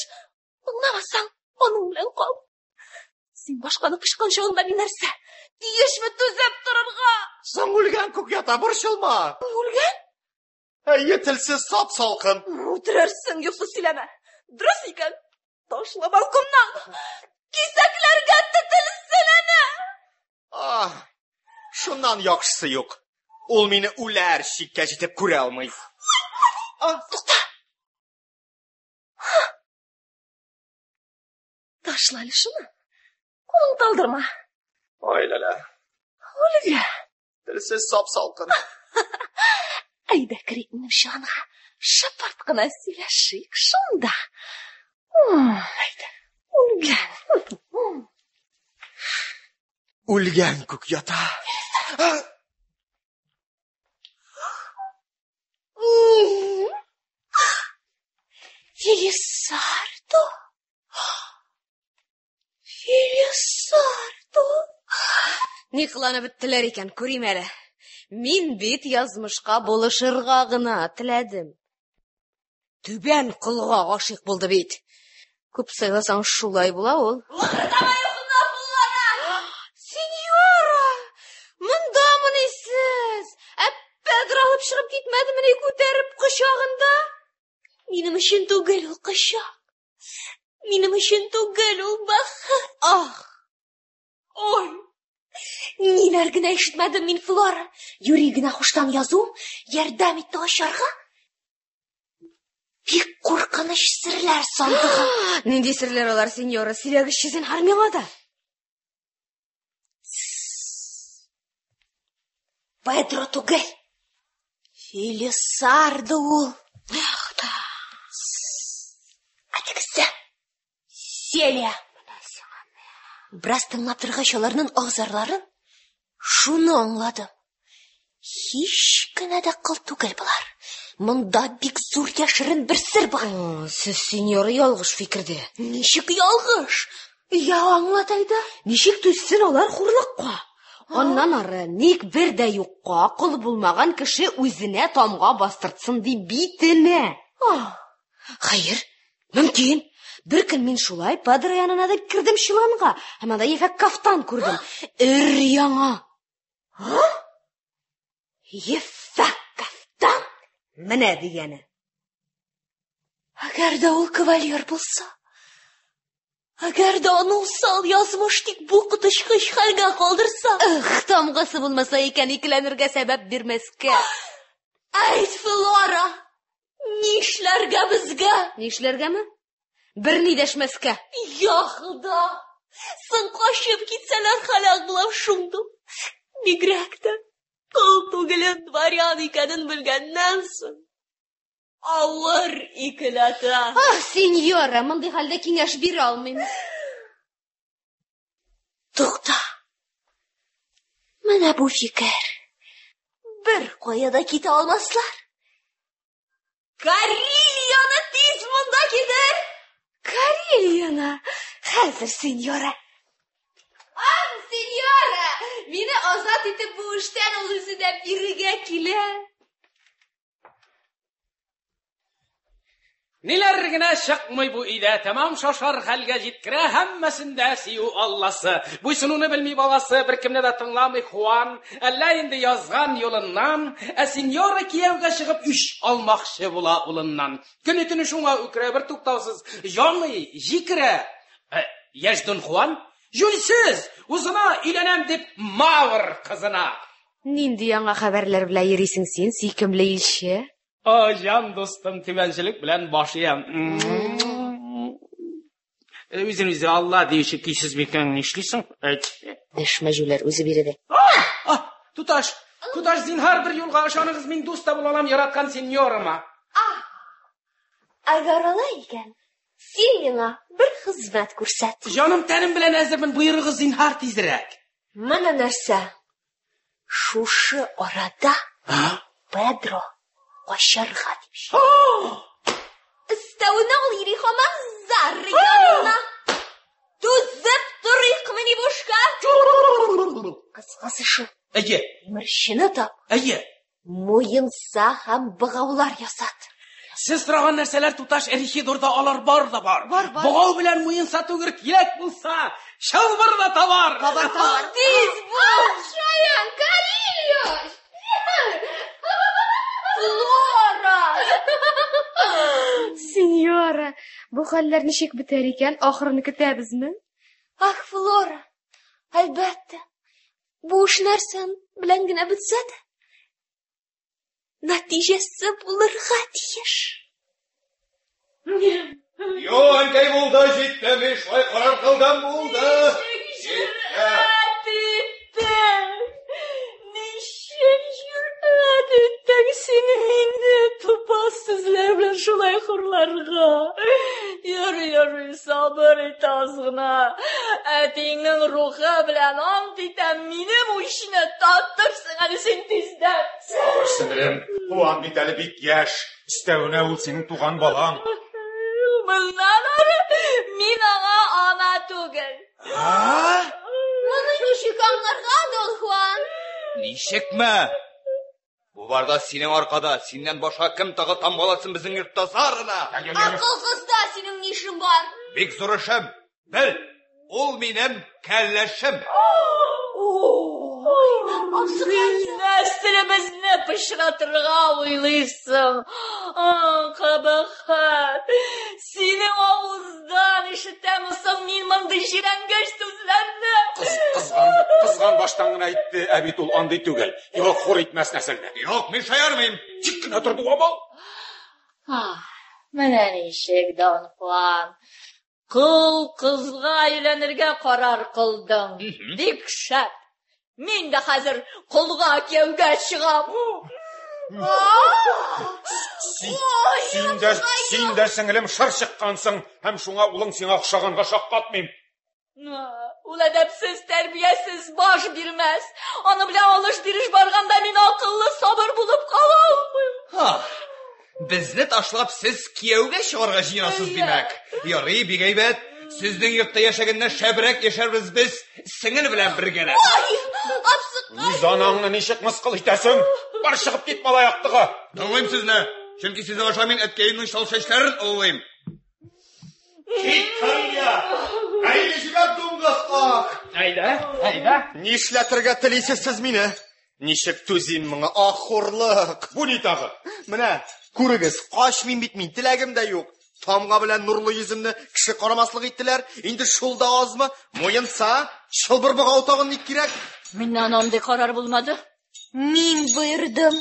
Аңламасаң, аның белән кал. Син башканы кычкан чагында мин нәрсә? Тиешме түзеп торырга? Соң үлгән күк ята, борчылма. Үлгән? Әйе, телсез сап салкын. Үтерерсең, юксыз сөйләмә. Дөрес икән. Ташла балконнан. Кисәкләргә тетелсен әнә. Ах, шуннан яхшысы юк. Ул мине үләр чиккә җитеп күрә алмый. Тукта. Ташла әле шуны. Кулың талдырма. Ай, ләлә. Үлгә. Телсез сап салкын. Әйдә керик минем чанга. Шыпырт кына сөйләшик шунда. Әйдә. Үлгән. Үлгән күк ята. Фелисардо. Фелисардо. Ни кыланып беттеләр икән, күрим әле. Мин бит язмышка булышырга гына теләдем. Түбән колга гашыйк булды бит. Күп сайласаң шулай була ул. Сеньора! Мондамыни сез? Ә Педро алып чыгып китмәдемени күтәреп кочагында? Минем өчен түгел ул кочак. Минем өчен түгел ул бәхет. Ах! Ой! Ниләр генә ишетмәдем мин, Флора. Юри генә хуштан язу ярдәм итте ачарга. Бик куркыныч серләр сандыгы. Нинди серләр алар, сеньора? Сөйләгезче зинһар миңа да. Педро түгел. Фелисардо ул. Ах та. Ә тегесе Селия. Бераз тыңлап торгач аларның азарларын, шуны аңладым. Һич кенә дә кыл түгел болар. Монда бик зур яшерен бер сер бар. Сез, сеньора, ялгыш фикердә. Ничек ялгыш? Я аңлат әйдә. Ничек түзсен алар хурлыкка? Аннан ары ник бер дә юкка кол булмаган кеше үзенә тамга бастыртсын ди битенә. Хәер, мөмкин. Бер көн мин шулай Падре янына дип кердем чоланга, һәм анда ефәк кафтан күрдем. Өр яңа. Ефәк кафтан? Менә дигәне. Әгәр дә ул кавалер булса, әгәр дә аны усал язмыш тик бу коточкыч хәлгә калдырса. Эх, тамгасы булмаса икән, икеләнергә сәбәп бирмәскә. Әйт, Флора, нишләргә безгә? Нишләргәме? Берни дәшмәскә. Я Хода! Соң качып китсәләр һәлак булам шундук. Бигрәк тә кол түгелен дворян икәнен белгәннән соң. Авыр икеләтә. Ах, сеньора, мондый хәлдә киңәш бирә алмыйм. Тукта. Менә бу фикер. Бер кая да китә алмаслар. Карильяны тиз монда китер! Карильяны! Хәзер, сеньора. Ах, сеньора! Мине азат итеп бу эштән ул үзе дә бирегә килә. Ниләр генә чыкмый бу өйдә, тәмам шашар хәлгә җиткерә һәммәсен дә сөю алласы. Буйсынуны белми баласы, беркемне дә тыңламый Хуан, әллә инде язган юлыннан, ә сеньора кияүгә чыгып үч алмакчы була улыннан. Көне-төне шуңа үкерә, бер туктаусыз җаный, җикерә. Яшь Дон Хуан җүнсез, узына өйләнәм дип мавр кызына. Нинди яңа хәбәрләр белән йөрисең син, сөйкемле илче? О, җан дустым, түбәнчелек белән баш иям. Үзен үзе Алла диюче көйсез микән, нишлисең? Әйт. Дәшмә җүләр, үзе биредә. А, туташ, туташ, зинһар бер юлга ышаныгыз, мин дус та була алам яраткан сеньорыма. Әгәр алай икән, Син миңа бер хезмәт күрсәт. Җаным тәнем белән әзермен, боерыгыз зинһар тизрәк. Менә нәрсә. Шушы арада Педро качарга тиеш. Өстәвенә ул йөри һаман Зарра янына. Түзеп торыйкмыни бушка? Кыскасы шул. Әйе. Тимерчене тап. Әйе. Муенса һәм богаулар ясат. Сез сораган нәрсәләр, туташ, Эрихидорда алар бар да бар. Бар, бар. Богау белән муенса түгел, кирәк булса, чылбыр да табар. Табар, табар. Тиз бул! Шаян, Карильо! Флора! Сеньора, бу хәлләр ничек бетәр икән? Ахырын көтәбезме? Ах, Флора, әлбәттә. Бу эш нәрсәң белән генә бетсә дә, нәтиҗәсе булырга тиеш. Юк, әнкәй, булды, җитте, мин шулай карар кылдым, булды. Җөрьәт иттең! Ничек җөрьәт иттең син мине тупас сүзләр белән шулай хурларга? Ярый, ярый, сабыр ит аз гына. Әтиеңнең рухы белән ант итәм, минем үчне татырсың әле син тиздән. Сабыр, сеңлем, Хуан бит әле бик яшь. Өстәвенә ул синең туган балаң. Моннан ары мин аңа ана түгел. Моны ничек аңларга, Дон Хуан? Ничекме? Бу барда синең аркада, синнән башка кем тагы тамгаласын безнең йортта Зарына? Акылсызда синең ни эшең бар? Бик зур эшем. Бел, ул минем кәләшем. Нәселебезне пычратырга уйлыйсың. Кабахәт! Синең авыздан ишетәм соң мин мондый җирәнгеч сүзләрне. Кызган, кызган баштан гына әйтте, ә бит ул андый түгел. Юк, хур итмәс нәселне. Юк, мин шаярмыйм. Тик кенә тор, дуамал. Ах, менә ничек, Дон Хуан. Кол кызга өйләнергә карар кылдың. Бик шәп. Мин дә хәзер колга кияүгә чыгам. Син дә, син дә, сеңелем, шыр чыккансың, һәм шуңа улың сиңа охшаганга шаккатмыйм. Ул әдәпсез, тәрбиясез, баш бирмәс. Аны белән алыш-биреш барганда мин акыллы, сабыр булып кала алмыйм. Ха, безне ташлап сез кияүгә чыгарга җыенасыз, димәк. Ярый, бик әйбәт. Сезнең йортта яшәгәннән шәбрәк яшәрбез без сеңел белән бергәләп. Ай, абзыкай! Үз анаңны ничек мыскыл итәсең? Бар чыгып кит, малай актыгы. Тыңлыйм сезне, чөнки сезнең аша мин әткәемнең чал чәчләрен олылыйм. Кит, Кария! Әйдә җибәр дуңгыз, ах! Әйдә, әйдә. Нишләтергә телисез сез мине? Ничек түзим моңа? Ах, хурлык! Бу ни тагы? Менә, күрегез, качмыйм бит мин, теләгем дә юк. Тамга белән нурлы йөземне кеше карамаслык иттеләр. Инде шул да азмы? Муенса, чылбыр богау тагын ник кирәк? Миннән андый карар булмады. Мин боердым.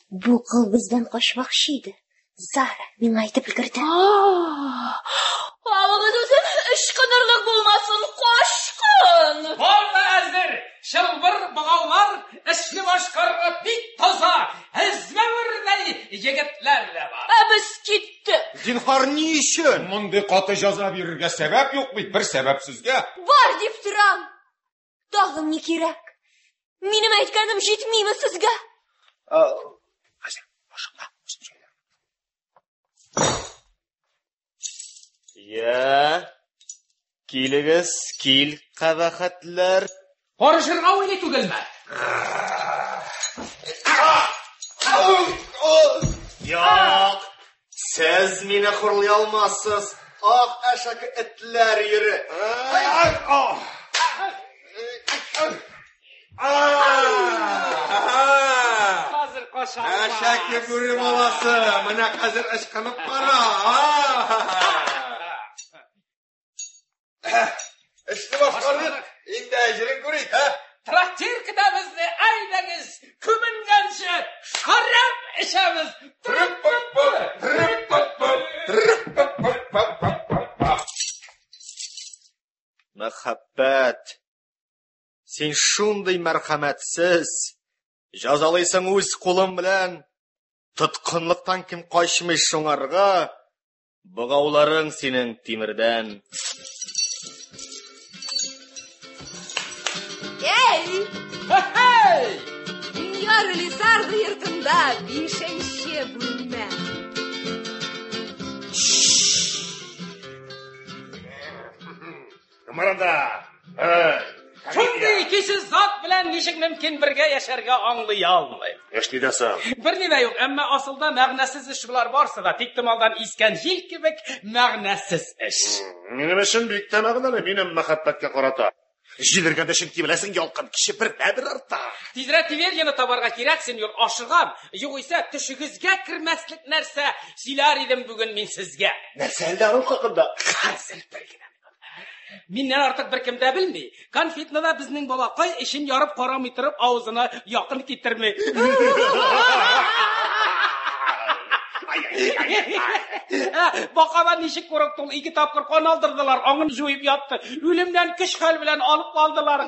Бу кол бездән качмакчы иде. Зара миңа әйтеп өлгерде. Алыгыз үзен, ычкынырлык булмасын, качкын! Бар да әзер. Чылбыр богаулар эшне башкарырга бик таза, эзмәвердәй егетләр дә бар. Ә без киттек. Зинһар, ни өчен? Мондый каты җәза бирергә сәбәп юк бит, бер сәбәпсезгә. Бар дип торам. Тагын ни кирәк? Минем әйткәнем җитмиме сезгә? Хәзер, ашыкма. Я, килегез, кил, кабахәтләр. Карышырга уйлый түгелме? Юк, сез мине хурлый алмассыз. Ах, әшәке этләр йөре. Хәзер кача. Әшәке бүре баласы, менә хәзер ычкынып кара. Эшне башкардык, инде әҗерен күрик, ә? Трактир көтәбезне, әйдәгез, күбенгәнче шәраб эчәбез. Мәхәббәт. Син шундый мәрхәмәтсез. Җәзалыйсың үз кулың белән. Тоткынлыктан кем качмый шуңарга. Богауларың синең тимердән. Эй! Хе-хей! Сеньор Лисардо йортында бишенче бүлмә. Мырында! Эй! Шундый көйсез зат белән ничек мөмкин бергә яшәргә аңлый алмыйм. Эш нидә соң? Берни дә юк, әмма асылда мәгънәсез эш болар барсы да. Тиктомалдан искән җил кебек мәгънәсез эш. Минем өчен бик тә мәгънәле, минем мәхәббәткә карата. Җил өргәндә чөнки беләсең, ялкын кеше бермә-бер арта. Тизрәк Тиверьяны табарга кирәк, сеньор, ашыгам. Югыйсә, төшегезгә кермәслек нәрсә сөйләр идем бүген мин сезгә. Нәрсә әллә аның хакында? Хәзер бер генә минут. Миннән артык беркем дә белми. Конфетны да безнең балакай эчен ярып карамый торып авызына якын китерми. Бакадан ничек курыкты ул, ике тапкыр кан алдырдылар, аңын җуеп ятты. Үлемнән көч-хәл белән алып калдылар.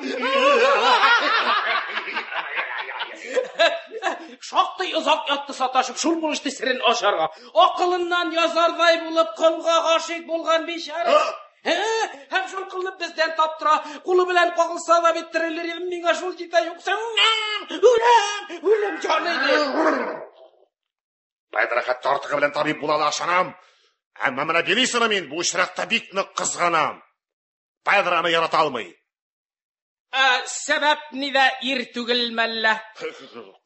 Шактый озак ятты саташып, шул булышты серен ачарга. Акылыннан язардай булып колга гашыйк булган бичара. Һәм шул кылны бездән таптыра. Кулы белән кагылса да бит терелер идем, миңа шул җитә, юкса үләм, үләм, үлем җаны иде. Педро хәтта артыгы белән табиб була ала, ышанам. Әмма менә Белисаны мин бу очракта бик нык кызганам. Педро аны ярата алмый. Ә, сәбәп нидә, ир түгел мәллә?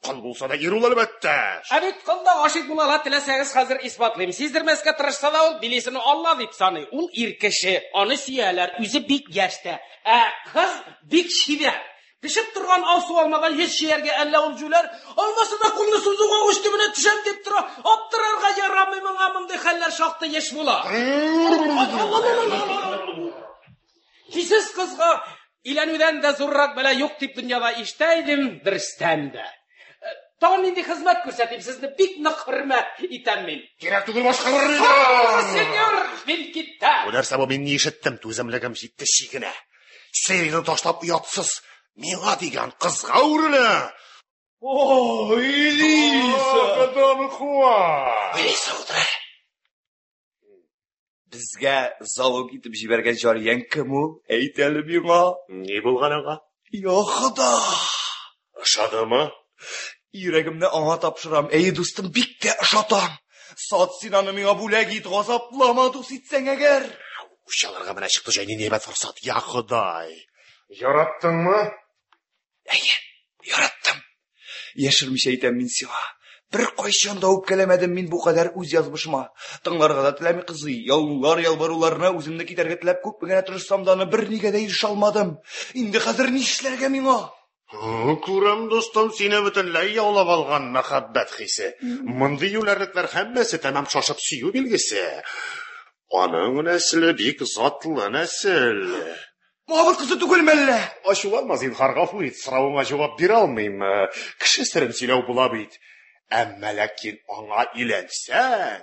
Кол булса да ир ул, әлбәттә. Ә бит кол да гашыйк була ала, теләсәгез хәзер исбатлыйм. Сиздермәскә тырышса да ул Белисаны Алла дип саный. Ул ир кеше, аны сөяләр, үзе бик яшь тә. Ә кыз бик чибәр. Пешеп торган алсу алмадан йөз чияргә әллә ул җүләр, алмасы да кулны сузуга уч төбенә төшәм дип тора. Аптырарга ярамый моңа, мондый хәлләр шактый еш була. Көйсез кызга өйләнүдән дә зуррак бәла юк дип дөньяда ишетә идем, дөрестән дә. Тагын нинди хезмәт күрсәтим, сезне бик нык хөрмәт итәм мин. Кирәк түгел башка бер ни. Сеньор, мин киттем. Бу нәрсә бу, мин ни ишеттем, түземлегем җитте чигенә. Серийны ташлап оятсыз, миңа дигән кызга үрелә. О, Элиса! Дон Хуан! Элиса утыра. Безгә залог итеп җибәргән җарияң кем ул? Әйт әле миңа. Ни булган аңа? Я Хода! Ошадымы? Йөрәгемне аңа тапшырам. Әй, дустым, бик тә ошатам. Сат син аны миңа бүләк ит, газаплама, дус итсәң әгәр. Үч алырга менә чыкты җай, нинди әйбәт форсат. Я Ходай! Яраттыңмы? Әйе, яраттым. Яшермичә әйтәм мин сиңа. Бер кайчан да үпкәләмәдем мин бу кадәр үз язмышыма. Тыңларга да теләми кызый. Яллар ялваруларына үземне китәргә теләп күпме генә тырышсам да аны бернигә дә ирешә алмадым. Инде хәзер нишләргә миңа? Күрәм, дустым, сине бөтенләй яулап алган мәхәббәт хисе. Мондый юләрлекләр һәммәсе тәмам шашып сөю билгесе. Аның нәселе бик затлы нәсел. Мавыт кызы түгелме әллә? Ачуланма, зинһар, гафу ит, соравыңа җавап бирә алмыйм. Кеше серен сөйләү була бит. Әмма ләкин аңа өйләнсәң,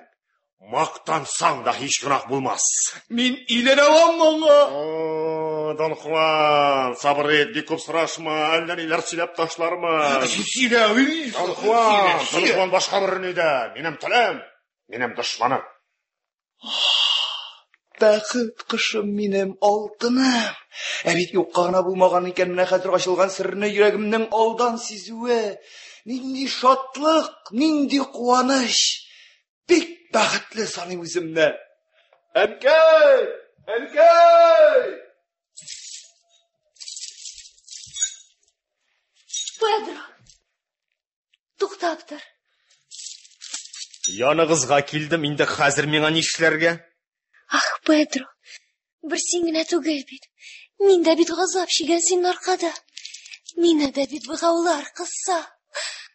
мактансаң да һич гөнаһ булмас. Мин өйләнә алам аңа. О, Дон Хуан, сабыр ит, бик күп сорашма, әллә ниләр сөйләп ташлармын. Сөйлә, Дон Хуан, Дон Хуан башка берни дә, минем телем, минем дошманым. Бәхет кошым минем, алтыным. Ә бит юкка гына булмаган икән менә хәзер ачылган серне йөрәгемнең алдан сизүе. Нинди шатлык, нинди куаныч. Бик бәхетле саныйм үземне. Әнкәй! Әнкәй! Педро, туктап тор. Яныгызга килдем, инде хәзер миңа нишләргә? Ах, Педро, бер син генә түгел бит. Мин дә бит газап чигәм синең аркада. Мине дә бит богаулар кыса.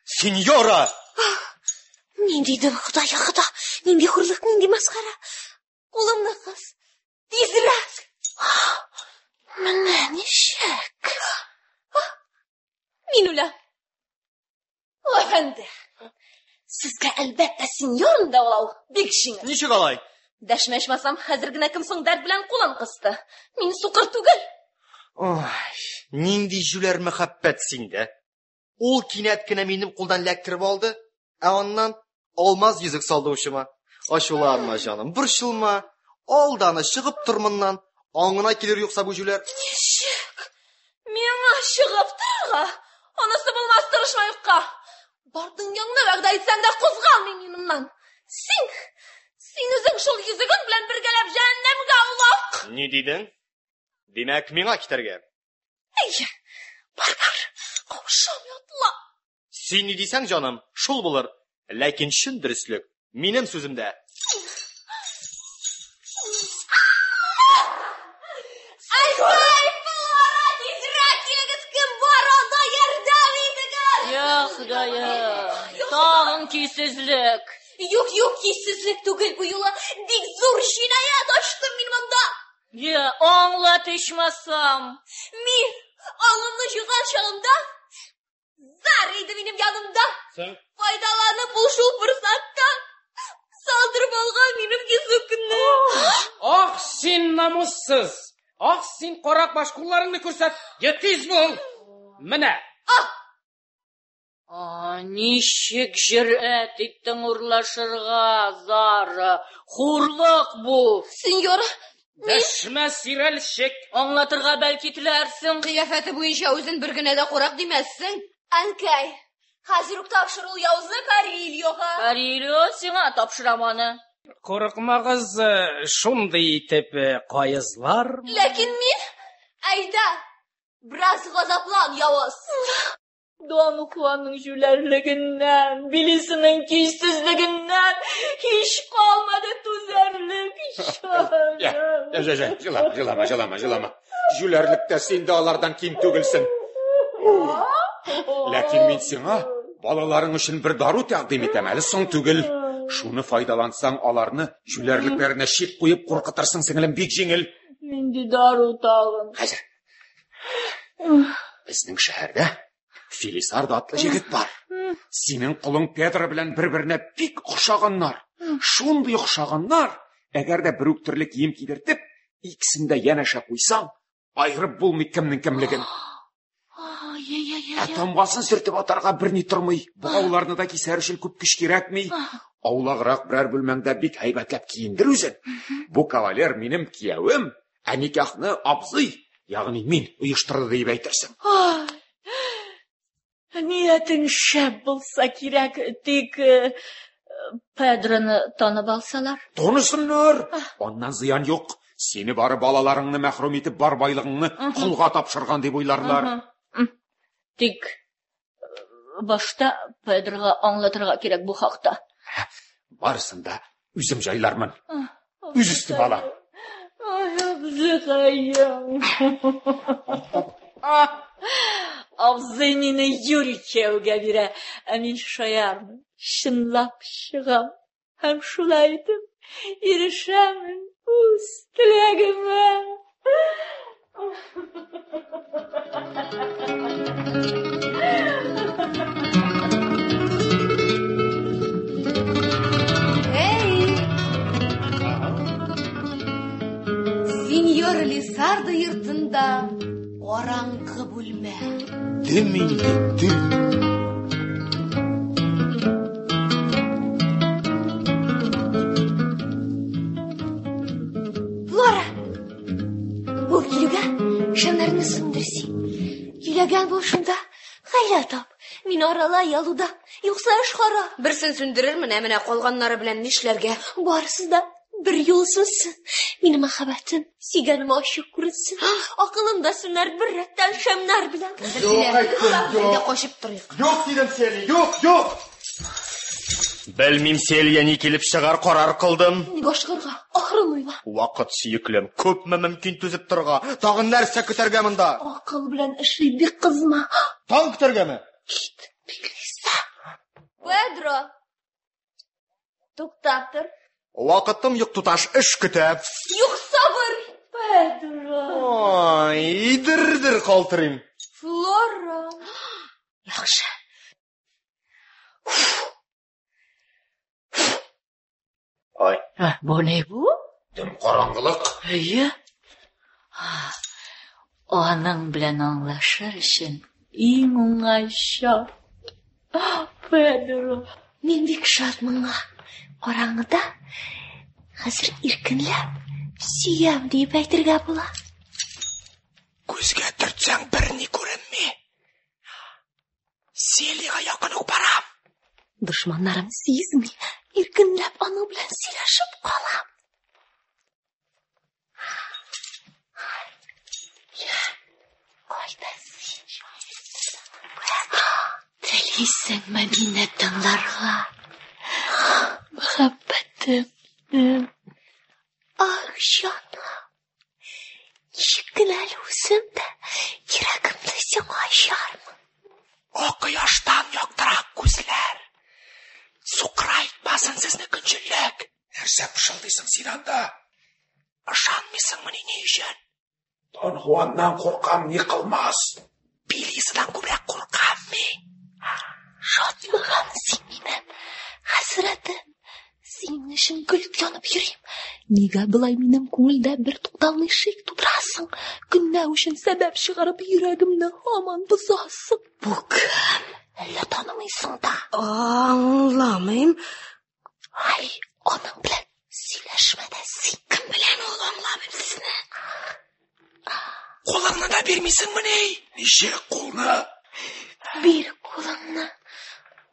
Сеньора! Нинди дым, Ходай, Хода, нинди хурлык, нинди масхара. Кулымны кыс. Тизрәк. Менә ничек. Мин үләм. О, әфәнде. Сезгә әлбәттә сеньорны дәвалау бик җиңел. Ничек алай? Дәшмә ичмасам, хәзер генә кем соң дәрт белән кулын кысты? Мин сукыр түгел. Ой, нинди җүләр мәхәббәт синдә. Ул кинәт кенә минем кулдан ләктереп алды, ә аннан алмаз йөзек салды учыма. Ачуланма, җаным, борчылма. Ал да аны, чыгып тор моннан. Аңына килер юкса бу җүләр. Ничек? Миңа чыгып торырга? Анысы булмас, тырышма юкка. Бар дөньяңны вәгъдә итсәң дә кузгалмыйм мин моннан. Син, син үзең шул йөзегең белән бергәләп җәһәннәмгә олак. Ни дидең? Димәк, миңа китәргә. Әйе, бар, бар, каушамый атла. Син ни дисәң, җаным, шул булыр. Ләкин чын дөреслек минем сүземдә. Әй, Флора, тизрәк килегез, кем бар анда, ярдәм итегез! Я Ходаем, тагын көйсезлек. Юк, юк, көйсезлек түгел бу юлы. Бик зур җинаять ачтым мин монда. Я, аңлат ичмасам. Мин аңымны җуйган чагымда Зар иде минем янымда. Файдаланып ул шул форсаттан салдырып алган минем йөзекне. Ах, син намуссыз! Ах, син карак баш, кулларыңны күрсәт! Я тиз бул! Менә! А, ничек җөрьәт иттең урлашырга, Зара? Хурлык бу! Сеньора, Дәшмә, сирәлчек! Аңлатырга бәлки теләрсең. Кыяфәте буенча үзен бер генә дә карак димәссең. Әнкәй, хәзер үк тапшыр ул явызны Карильога. Карильо, сиңа тапшырам аны. Курыкмагыз, шундый итеп каезлар. Ләкин мин, әйдә, бераз газаплан, явыз. Дон Хуанның җүләрлегеннән, Белисының көйсезлегеннән һич калмады түзәрлек җаным. Я, я, я, җылама, җылама, җылама, җылама. Җүләрлектә син дә алардан ким түгелсең. Ләкин мин сиңа балаларың өчен бер дару тәкъдим итәм, әле соң түгел. Шуны файдалансаң, аларны җүләрлекләренә чик куеп куркытырсың, сеңелем, бик җиңел. Нинди дару тагын? Хәзер. Безнең шәһәрдә Фелисардо атлы җегет бар. Синең колың Педро белән бер-беренә бик охшаганнар. Шундый охшаганнар, әгәр дә бер үк төрле кием кидертеп, икесен дә янәшә куйсаң, аерып булмый кемнең кемлеген. Ә тамгасын сөртеп атарга берни тормый. Богауларны да кисәр өчен күп көч кирәкми. Аулаграк берәр бүлмәңдә бик һәйбәтләп киендер үзен. Бу кавалер минем киявем, ә никахны абзый, ягъни мин оештырды диеп әйтерсең. Ниятең шәп булса кирәк, тик Педроны танып алсалар. Танысыннар! Аннан зыян юк. Сине бары балаларыңны мәхрүм итеп, бар байлыгыңны колга тапшырган дип уйларлар. Тик башта Педрога аңлатырга кирәк бу хакта. Барысын да үзем җайлармын. Үз өстемә алам. Ай, абзыкаем. Абзый мине юри кияүгә бирә, ә мин шаярмын, чынлап чыгам. Һәм шулай итеп ирешәмен үз теләгемә. Эй! Сеньор Лисардо йортында караңгы бүлмә. Дөм инде, дөм. Флора! Ул килүгә шәмнәрне сүндер син. Киләгән бул шунда. Хәйлә тап. Мин арала ялуда. Юкса эш харап. Берсен сүндерермен, ә менә калганнары белән нишләргә? Барысы да бер юлы сүнсен. Минем мәхәббәтем, сөйгәнем ачык күренсен. Акылым да сүнәр бер рәттән шәмнәр белән. Юк, әйттем, юк. Әйдә качып торыйк. Юк, дидем Селия, юк, юк. Белмим, Селия, ни килеп чыгар, карар кылдым. Ник ашыгырга? Ахырын уйла. Вакыт, сөеклем, күпме мөмкин түзеп торырга? Тагын нәрсә көтәргә монда? Акыл белән эшли, бик кызма. Таң көтәргәме? Кит, Белиса. Педро. Туктап тор. Вакытым юк, туташ, эш көтә. Юк, сабыр. Педро. Ай, дер-дер калтырыйм. Флора. Яхшы. Ай. Бу ни бу? Дөм караңгылык. Әйе. Аның белән аңлашыр өчен иң уңай чак. Педро. Мин бик шат моңа. Караңгыда хәзер иркенләп сөям диеп әйтергә була. Күзгә төртсәң берни күренми. Селига якын ук барам. Дошманнарым сизми, иркенләп аның белән сөйләшеп калам. Кайда син? Телисеңме мине тыңларга? Мәхәббәтем, ах, җаным. Ничек кенә әле үзем дә йөрәгемне сиңа ачармын. О, кояштан яктырак күзләр. Сукырайтмасын сезне көнчеллек. Нәрсә пышылдыйсың син анда? Ышанмыйсыңмыни ни өчен? Дон Хуаннан куркам, ни кылмас. Белисадан күбрәк куркам мин. Шатлыгым син минем, хәсрәтем. Синең өчен гөл янып йөрим. Нигә болай минем күңелдә бер тукталмый шик тудырасың? Көнләү өчен сәбәп чыгарып йөрәгемне һаман бозасың. Бу кем? Әллә танымыйсың да? Аңламыйм. Ай, аның белән сөйләшмә дә син. Кем белән ул, аңламыйм сезне. Кулыңны да бирмисеңмени? Ничек кулны? Бир кулыңны,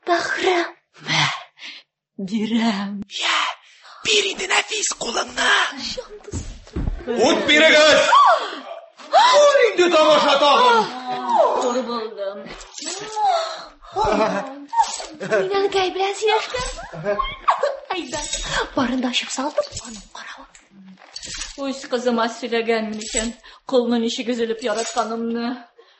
бәгърем. Мә, бирәм. Я, бир инде нәфис кулыңны. Җан дустым. Ут бирегез! Ул инде тамаша тагын. Туры булдым. Мин әнкәй белән сөйләштем. Әйбәт. Барын да ачып салдым, аның каравы. Үз кызыма сөйләгәнмен икән, колны ничек өзелеп яратканымны.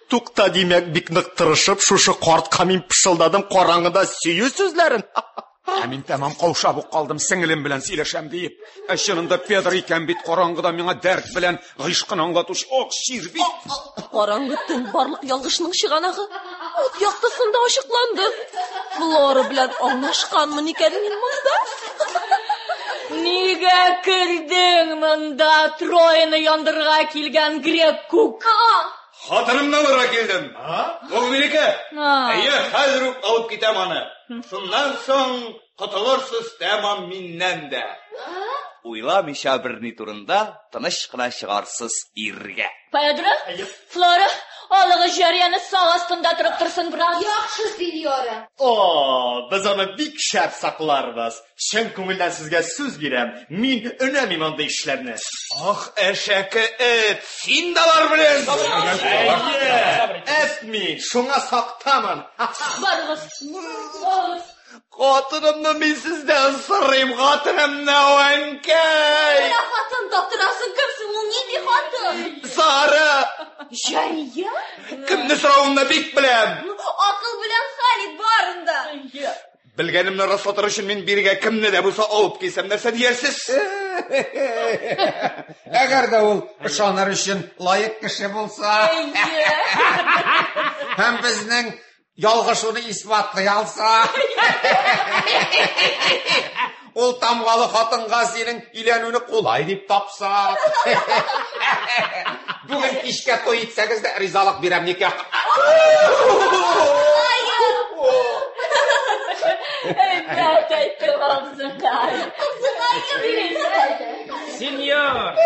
Тукта, димәк, бик нык тырышып, шушы картка мин пышылдадым караңгыда сөю сүзләрен. Ә мин тәмам каушап ук калдым, сеңелем белән сөйләшәм диеп. Ә чынында Педро икән бит караңгыда миңа дәрт белән гыйшкын аңлатучы ак чир бит. Караңгы төн барлык ялгышның чыганагы. Ут яктысында ачыкланды. Флора белән аңлашканмын икән мин монда. Нигә кердең монда Трояны яндырырга килгән грек күк? Хатынымны алырга килдем. Ул минеке. А. Әйе, хәзер үк алып китәм аны. Шуннан соң котылырсыз тәмам миннән дә. Уйламыйча берни турында тыныч кына чыгарсыз иргә. Педро, Флора, алыгыз җарияне сак астында торып торсын, брат. Яхшы, сеньора. О, без аны бик шәп сакларбыз. Чын күңелдән сезгә сүз бирәм. Мин өнәмим андый эшләрне. Ах, әшәке эт, син дә алар белән. Әйе, эт мин, шуңа сактамын. Барыгыз. Барыгыз. Хатынымны мин сездән сорыйм, хатынымны, әнкәй. Менә хатын таптырасың, кемсең ул, нинди хатын? Сара, Җария? кемне соравымны бик беләм. Акыл белән Халид барында. Белгәнемне раслатыр өчен мин бирегә кемне дә булса алып килсәм, нәрсә диярсез? Әгәр дә ул ышаныр өчен лаек кеше булса, һәм безнең ялгышуны исбатлый алса, ул тамгалы хатынга синең өйләнүне кулай дип тапса, бүген кичкә туй итсәгез дә ризалык бирәм никах. Әйбәт әйттең, абзыкай. Сеньор,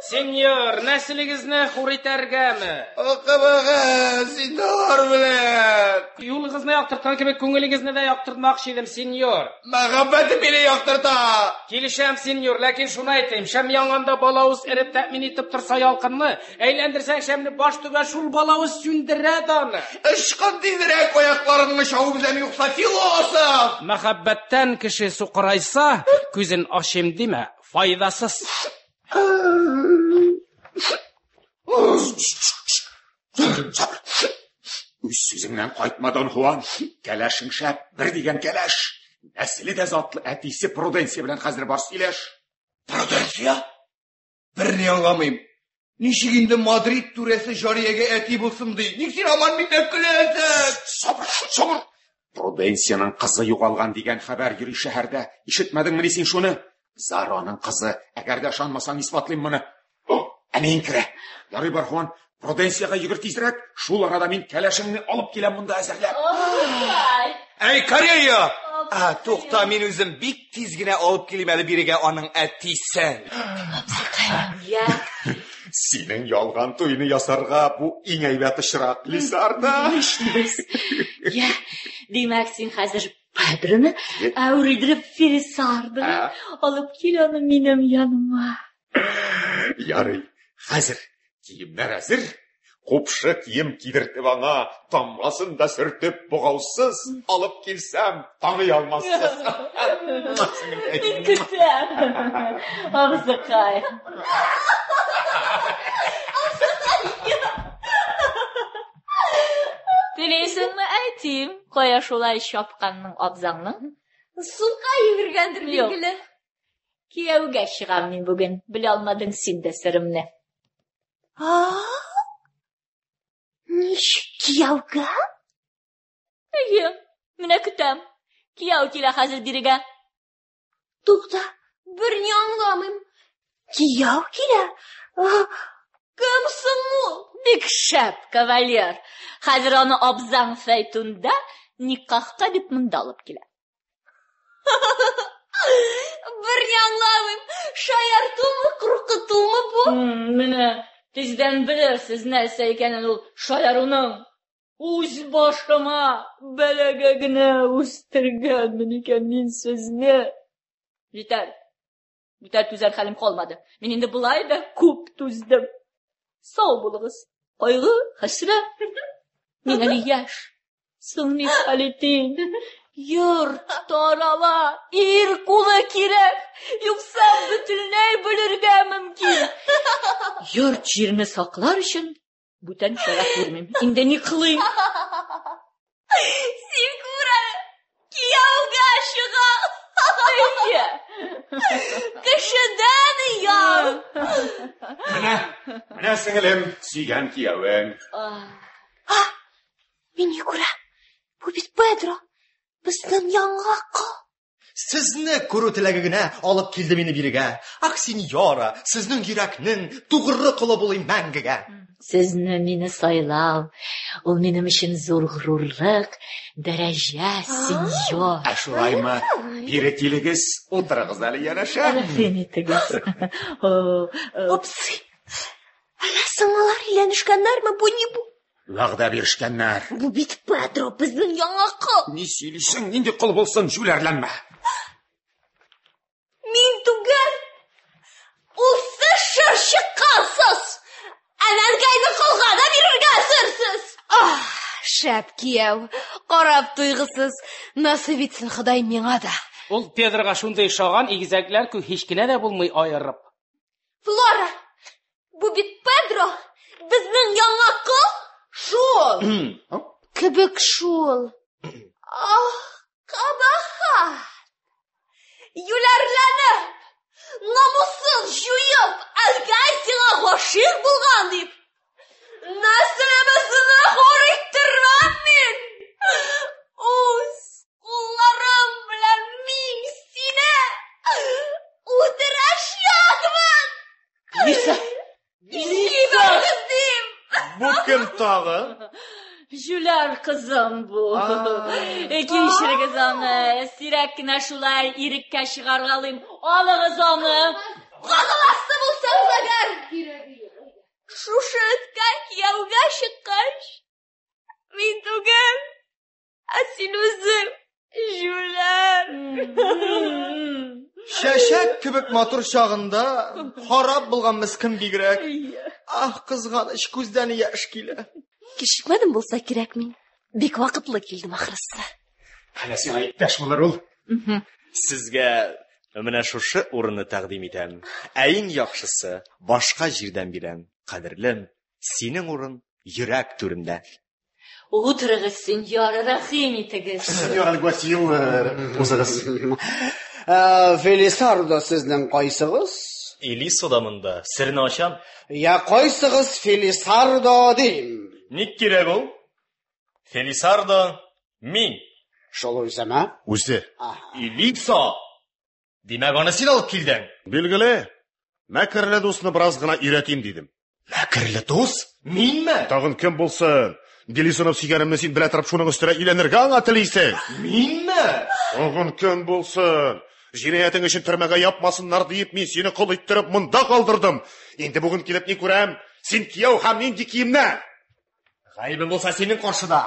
сеньор, нәселегезне хур итәргәме? Акыбыгы, син дә алар белән. Юлыгызны яктырткан кебек күңелегезне дә яктыртмакчы идем, сеньор. Мәхәббәтем мине яктырта. Килешәм, сеньор, ләкин шуны әйтәм, шәм янганда балавыз эреп тәэмин итеп торса ялкынны, әйләндерсәң шәмне баш түбә шул балавыз сүндерә дә аны. Ышкын тизрәк аякларыңны чабып өзәм, юкса философ. Мәхәббәттән кеше сукырайса, күзен ачыйм димә, файдасыз. Үз сүзеңнән кайтма, Дон Хуан. Кәләшең шәп, бер дигән кәләш. Нәселе дә затлы, әтисе Пруденция белән хәзер бар сөйләш. Пруденция? Берни аңламыйм. Ничек инде Мадрид түрәсе җариягә әти булсын ди? Ник син һаман миннән көләсең? Сабыр, сабыр. Пруденциянең кызы югалган дигән хәбәр йөри шәһәрдә. Ишетмәдеңмени син шуны? Зараның кызы. Әгәр дә ышанмасаң, исбатлыйм моны. О, әниең керә. Ярый бар, Хуан, Пруденциягә йөгер тизрәк. Шул арада мин кәләшеңне алып киләм монда әзерләп. Абзыкай. Әй, Корея! А, тукта, мин үзем бик тиз генә алып килим әле бирегә аның әтисен. Я. Синең ялган туйны ясарга бу иң әйбәт очрак, Лисарда. Нишлибез? Я, димәк, син хәзер Педроны әверелдереп Фелисардоны алып кил аны минем яныма. Ярый, хәзер киемнәр әзер. Купшы кием кидертеп аңа, тамгасын да сөртеп, богаусыз алып килсәм, таный алмассыз. Мин көтәм. Абзыкай. Телисеңме әйтим, кая шулай чапканның абзаңның? Сука йөгергәндер, билгеле. Кияүгә чыгам мин бүген, белә алмадың син дә серемне. Ничек кияүгә? Әйе, менә көтәм. Кияү килә хәзер бирегә. Тукта, берни аңламыйм. Кияү килә? Кем соң ул? Бик шәп кавалер. Хәзер аны абзаң Фәйтүндә никахка дип монда алып килә. Берни аңламыйм. Шаяртумы, куркытумы бу? Менә тиздән белерсез нәрсә икәнен ул шаяруның. Үз башыма бәлагә генә үстергәнмен икән мин сезне. Җитәр. Бүтән түзәр хәлем калмады. Мин инде болай да күп түздем. Сау булыгыз. Кайгы, хәсрәт. Мин әле яшь. Соң ни хәл итим? Йорт тарала, ир кулы кирәк. Юкса бөтенләй бөлергә мөмкин. Йорт җирне саклар өчен бүтән чара күрмим. Инде ни кылыйм? Син күр әле, кияүгә чыга. Әйе. Кешедән оял. Менә, менә сеңелем, сөйгән киявең. Мин ни күрәм? Бу бит Педро. Безнең яңа кол. Сезне күрү теләге генә алып килде мине бирегә. Ах, сеньора, сезнең йөрәкнең тугры колы булыйм мәңгегә. Сезне мине сайлау, ул минем өчен зур горурлык, дәрәҗә, сеньор. Ә шулаймы? Бире килегез, утырыгыз әле янәшә. Рәхим итегез. Абзый, әллә соң алар өйләнешкәннәрме? Бу ни бу? Вәгъдә бирешкәннәр. Бу бит Педро, безнең яңа кол. Ни сөйлисең, нинди кол булсын, җүләрләнмә. Мин түгел. Ул сез шыр чыккансыз. Ә нәнкәйне колга да бирергә әзерсез. Ах, шәп кияү, карап туйгысыз. Насыйп итсен Ходай миңа да. Ул Педрога шундый ошаган игезәкләр күк һич кенә дә булмый аерып. Флора, бу бит Педро, безнең яңа кол. Шул. Кебек шул. Ах, кабахат. Юләрләнеп, намусын җуеп, әнкәй сиңа гашыйк булган дип, нәселебезне хур иттермәм мин. Үз кулларым белән мин сине үтерәчәкмен. Лиса! Җибәрегез дим. Бу кем тагы? Җүләр кызым бу. Кичерегез аны. Сирәк кенә шулай иреккә чыгаргалыйм. Алыгыз аны. Кагыласы булсагыз әгәр. Шушы эткә кияүгә чыккач, мин түгел, ә син үзең, җүләр. Чәчәк кебек матур чагында харап булган мескен бигрәк. Ах, кызганыч, күздән яшь килә. Кичекмәдем булса кирәк мин. Бик вакытлы килдем ахрысы. Әнә сиңа иптәш булыр ул. Сезгә менә шушы урынны тәкъдим итәм. Ә иң яхшысы, башка җирдән бирәм. Кадерлем, синең урын йөрәк түремдә. Утырыгыз, сеньора, рәхим итегез. Сеньор Альгвасил, узыгыз. Фелисардо сезнең кайсыгыз? Элисо да монда. Серне ачам. Я кайсыгыз Фелисардо дим? Ник кирәк ул? Фелисардо мин. Шул үземе? Үзе. Элисо! Димәк, аны син алып килдең. Билгеле, мәкерле дусны бераз гына өйрәтим дидем. Мәкерле дус? Минме? Тагын кем булсын? Гелисоны сөйгәнемне син белә торып шуның өстенә өйләнергә аңа телисең. Минме? Тагын кем булсын? Җинаятең өчен төрмәгә япмасыннар диеп, мин сине кол иттереп монда калдырдым. Инде бүген килеп ни күрәм? Син кияү һәм нинди киемдә? Гаебем булса синең каршыда.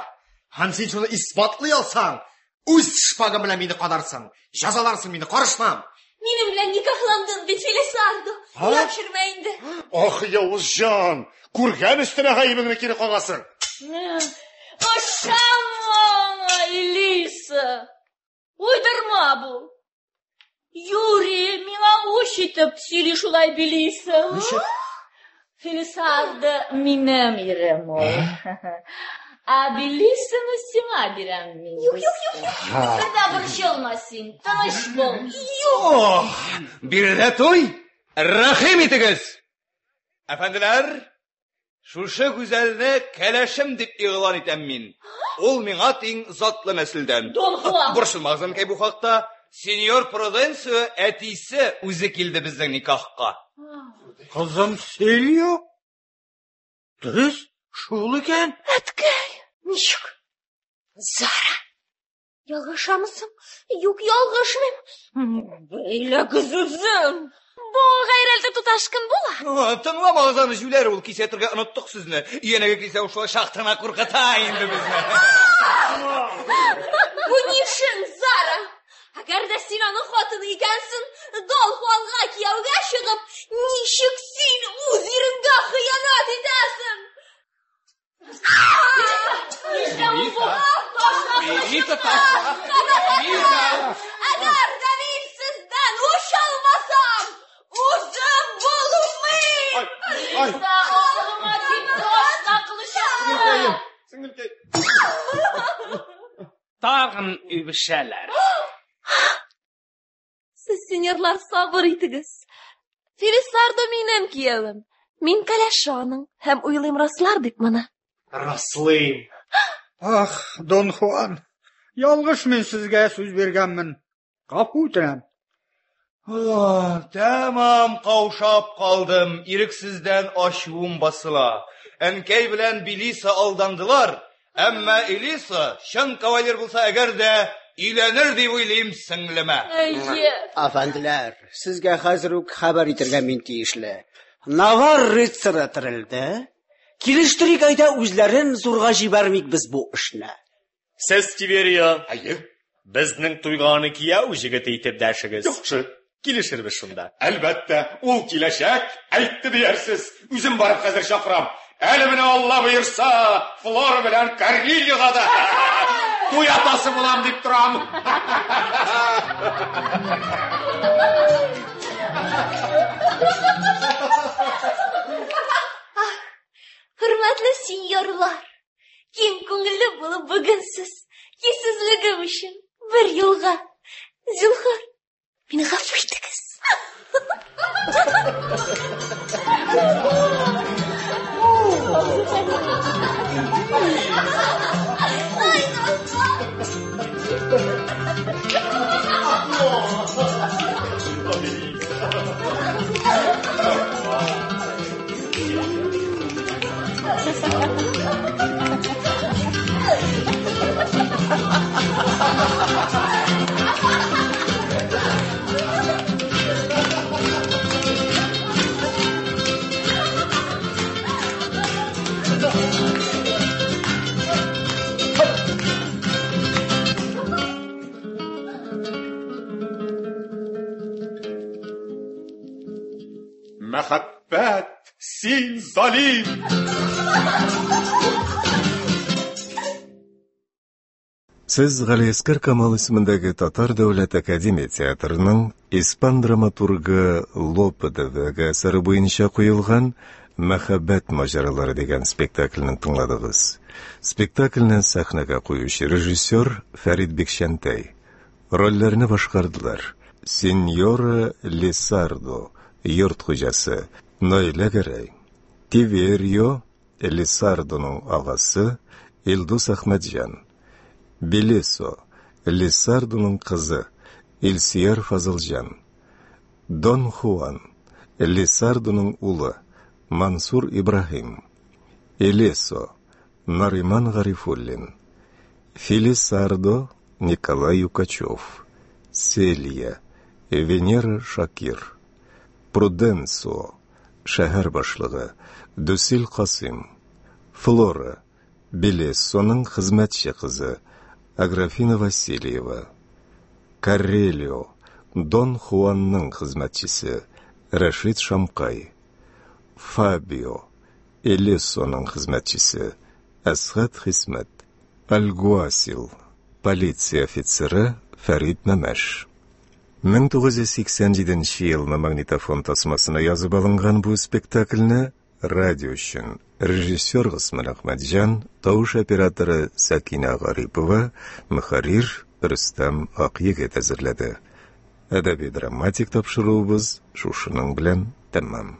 Һәм син шуны исбатлый алсаң, үз шпагың белән мине кадарсың, җәзаларсың мине, карышмам. Минем белән никахландың бит, Фелисардо. Яшермә инде. Ах, явыз җан! Күргән өстенә гаебеңне кире кагасың. Ышанма аңа, Элиса. Уйдырма бу. Юри миңа үч итеп сөйли шулай Белиса. Ничек? Фелисардо минем ирем ул. Ә Белисаны сиңа бирәм мин. Юк, юк, юк, юк. Бер дә борчылма син, тыныч бул. Ох, биредә туй! Рәхим итегез! Әфәнделәр, шушы гүзәлне кәләшем дип игълан итәм мин. Ул миңа тиң затлы нәселдән. Дон Хуан. Борчылмагыз, әнкәй, бу хакта. Сеньор Пруденсио әтисе үзе килде безнең никахка. Кызым Селия? Дөрес, шул икән. Әткәй, ничек? Зара. Ялгышамысың? Юк, ялгышмыйм. Бәйләгез үзен. Бу гайрәтле туташ кем була? О, Тыңламагыз аны, җүләр ул, кисәтергә оныттык сезне. Янәге килсә, шулай шахтына куркыта инде безне. Бу ни эшең, Зара? Әгәр дә син аның хатыны икәнсең, Дон Хуанга кияүгә чыгып, ничек син үз иреңгә хыянәт итәсең? Нишләү бу? Ташла Белиса, ташла! Белиса! Әгәр дә мин сездән үч алмасам, үзем булмыйм! Ай, Акылыңа тиң ташла кылычыңны. сеңелкәй. Тагын үбешәләр. Сез, сеньорлар, сабыр итегез. Фелисардо минем киявем. Мин кәләше аның һәм уйлыйм раслар дип моны. Раслыйм. Ах, Дон Хуан, ялгыш мин сезгә сүз биргәнмен. Гафу үтенәм. О, тәмам каушап калдым, ирексездән ачуым басыла. Әнкәй белән Белиса алдандылар, әмма Элиса чын кавалер булса әгәр дә өйләнер дип уйлыйм сеңлемә. Әйе. Әфәнделәр, сезгә хәзер үк хәбәр итәргә мин тиешле. Навар рыцары терелде. Килештерик әйдә үзләрен зурга җибәрмик без бу эшне. Сез Тиберио. Әйе. Безнең туйга аны кияү җегете итеп дәшегез. Яхшы. Килешербез шунда. Әлбәттә, ул киләчәк, әйтте диярсез. Үзем барып хәзер чакырам. Әле менә Алла боерса, Флора белән Корнилиога да туй атасы булам дип торам. Хөрмәтле сеньорлар, киң күңелле булып бүген сез кисезлегем өчен бер юлга. Зинһар, мине гафу итегез. Ай, дуслар! Мәхәббәт, син залим! Сез Галиәскәр Камал исемендәге Татар дәүләт академия театрының испан драматургы Лопе де Вега әсәре буенча куелган Мәхәббәт маҗаралары дигән спектакльне тыңладыгыз. Спектакльне сәхнәгә куючы режиссер Фәрит Бикчәнтәй. Рольләрне башкардылар: Сеньора Лисардо, йорт хуҗасы, Наилә Гәрәй, Тиверио, Лисардоның агасы, Илдус Әхмәтҗан, Белесо, Лисардоның кызы, Илсөяр Фазылҗан, Дон Хуан, Лисардоның улы, Мансур Ибраһим, Элесо, Нариман Гарифуллин. Фелисардо Николай Юкачев. Селия Венера Шакир. Пруденсо шәһәр башлыгы Дүсил Касыйм. Флора Белессоның хезмәтче кызы Аграфина Васильева. Карелио Дон Хуанның хезмәтчесе Рәшит Шамкай. Фабио Элессоның хезмәтчесе Әсгать Хисмәт. Альгуасил полиция офицеры Фәрит Мәмәш. 1987 елны магнитофон тасмасына язып алынган бу спектакльне радио өчен режиссер Госман Әхмәтҗан, тавыш операторы Сәкинә Гарипова, мөхәррир Рөстәм Акъегет әзерләде. Әдәби-драматик тапшыруыбыз шушының белән тәмам.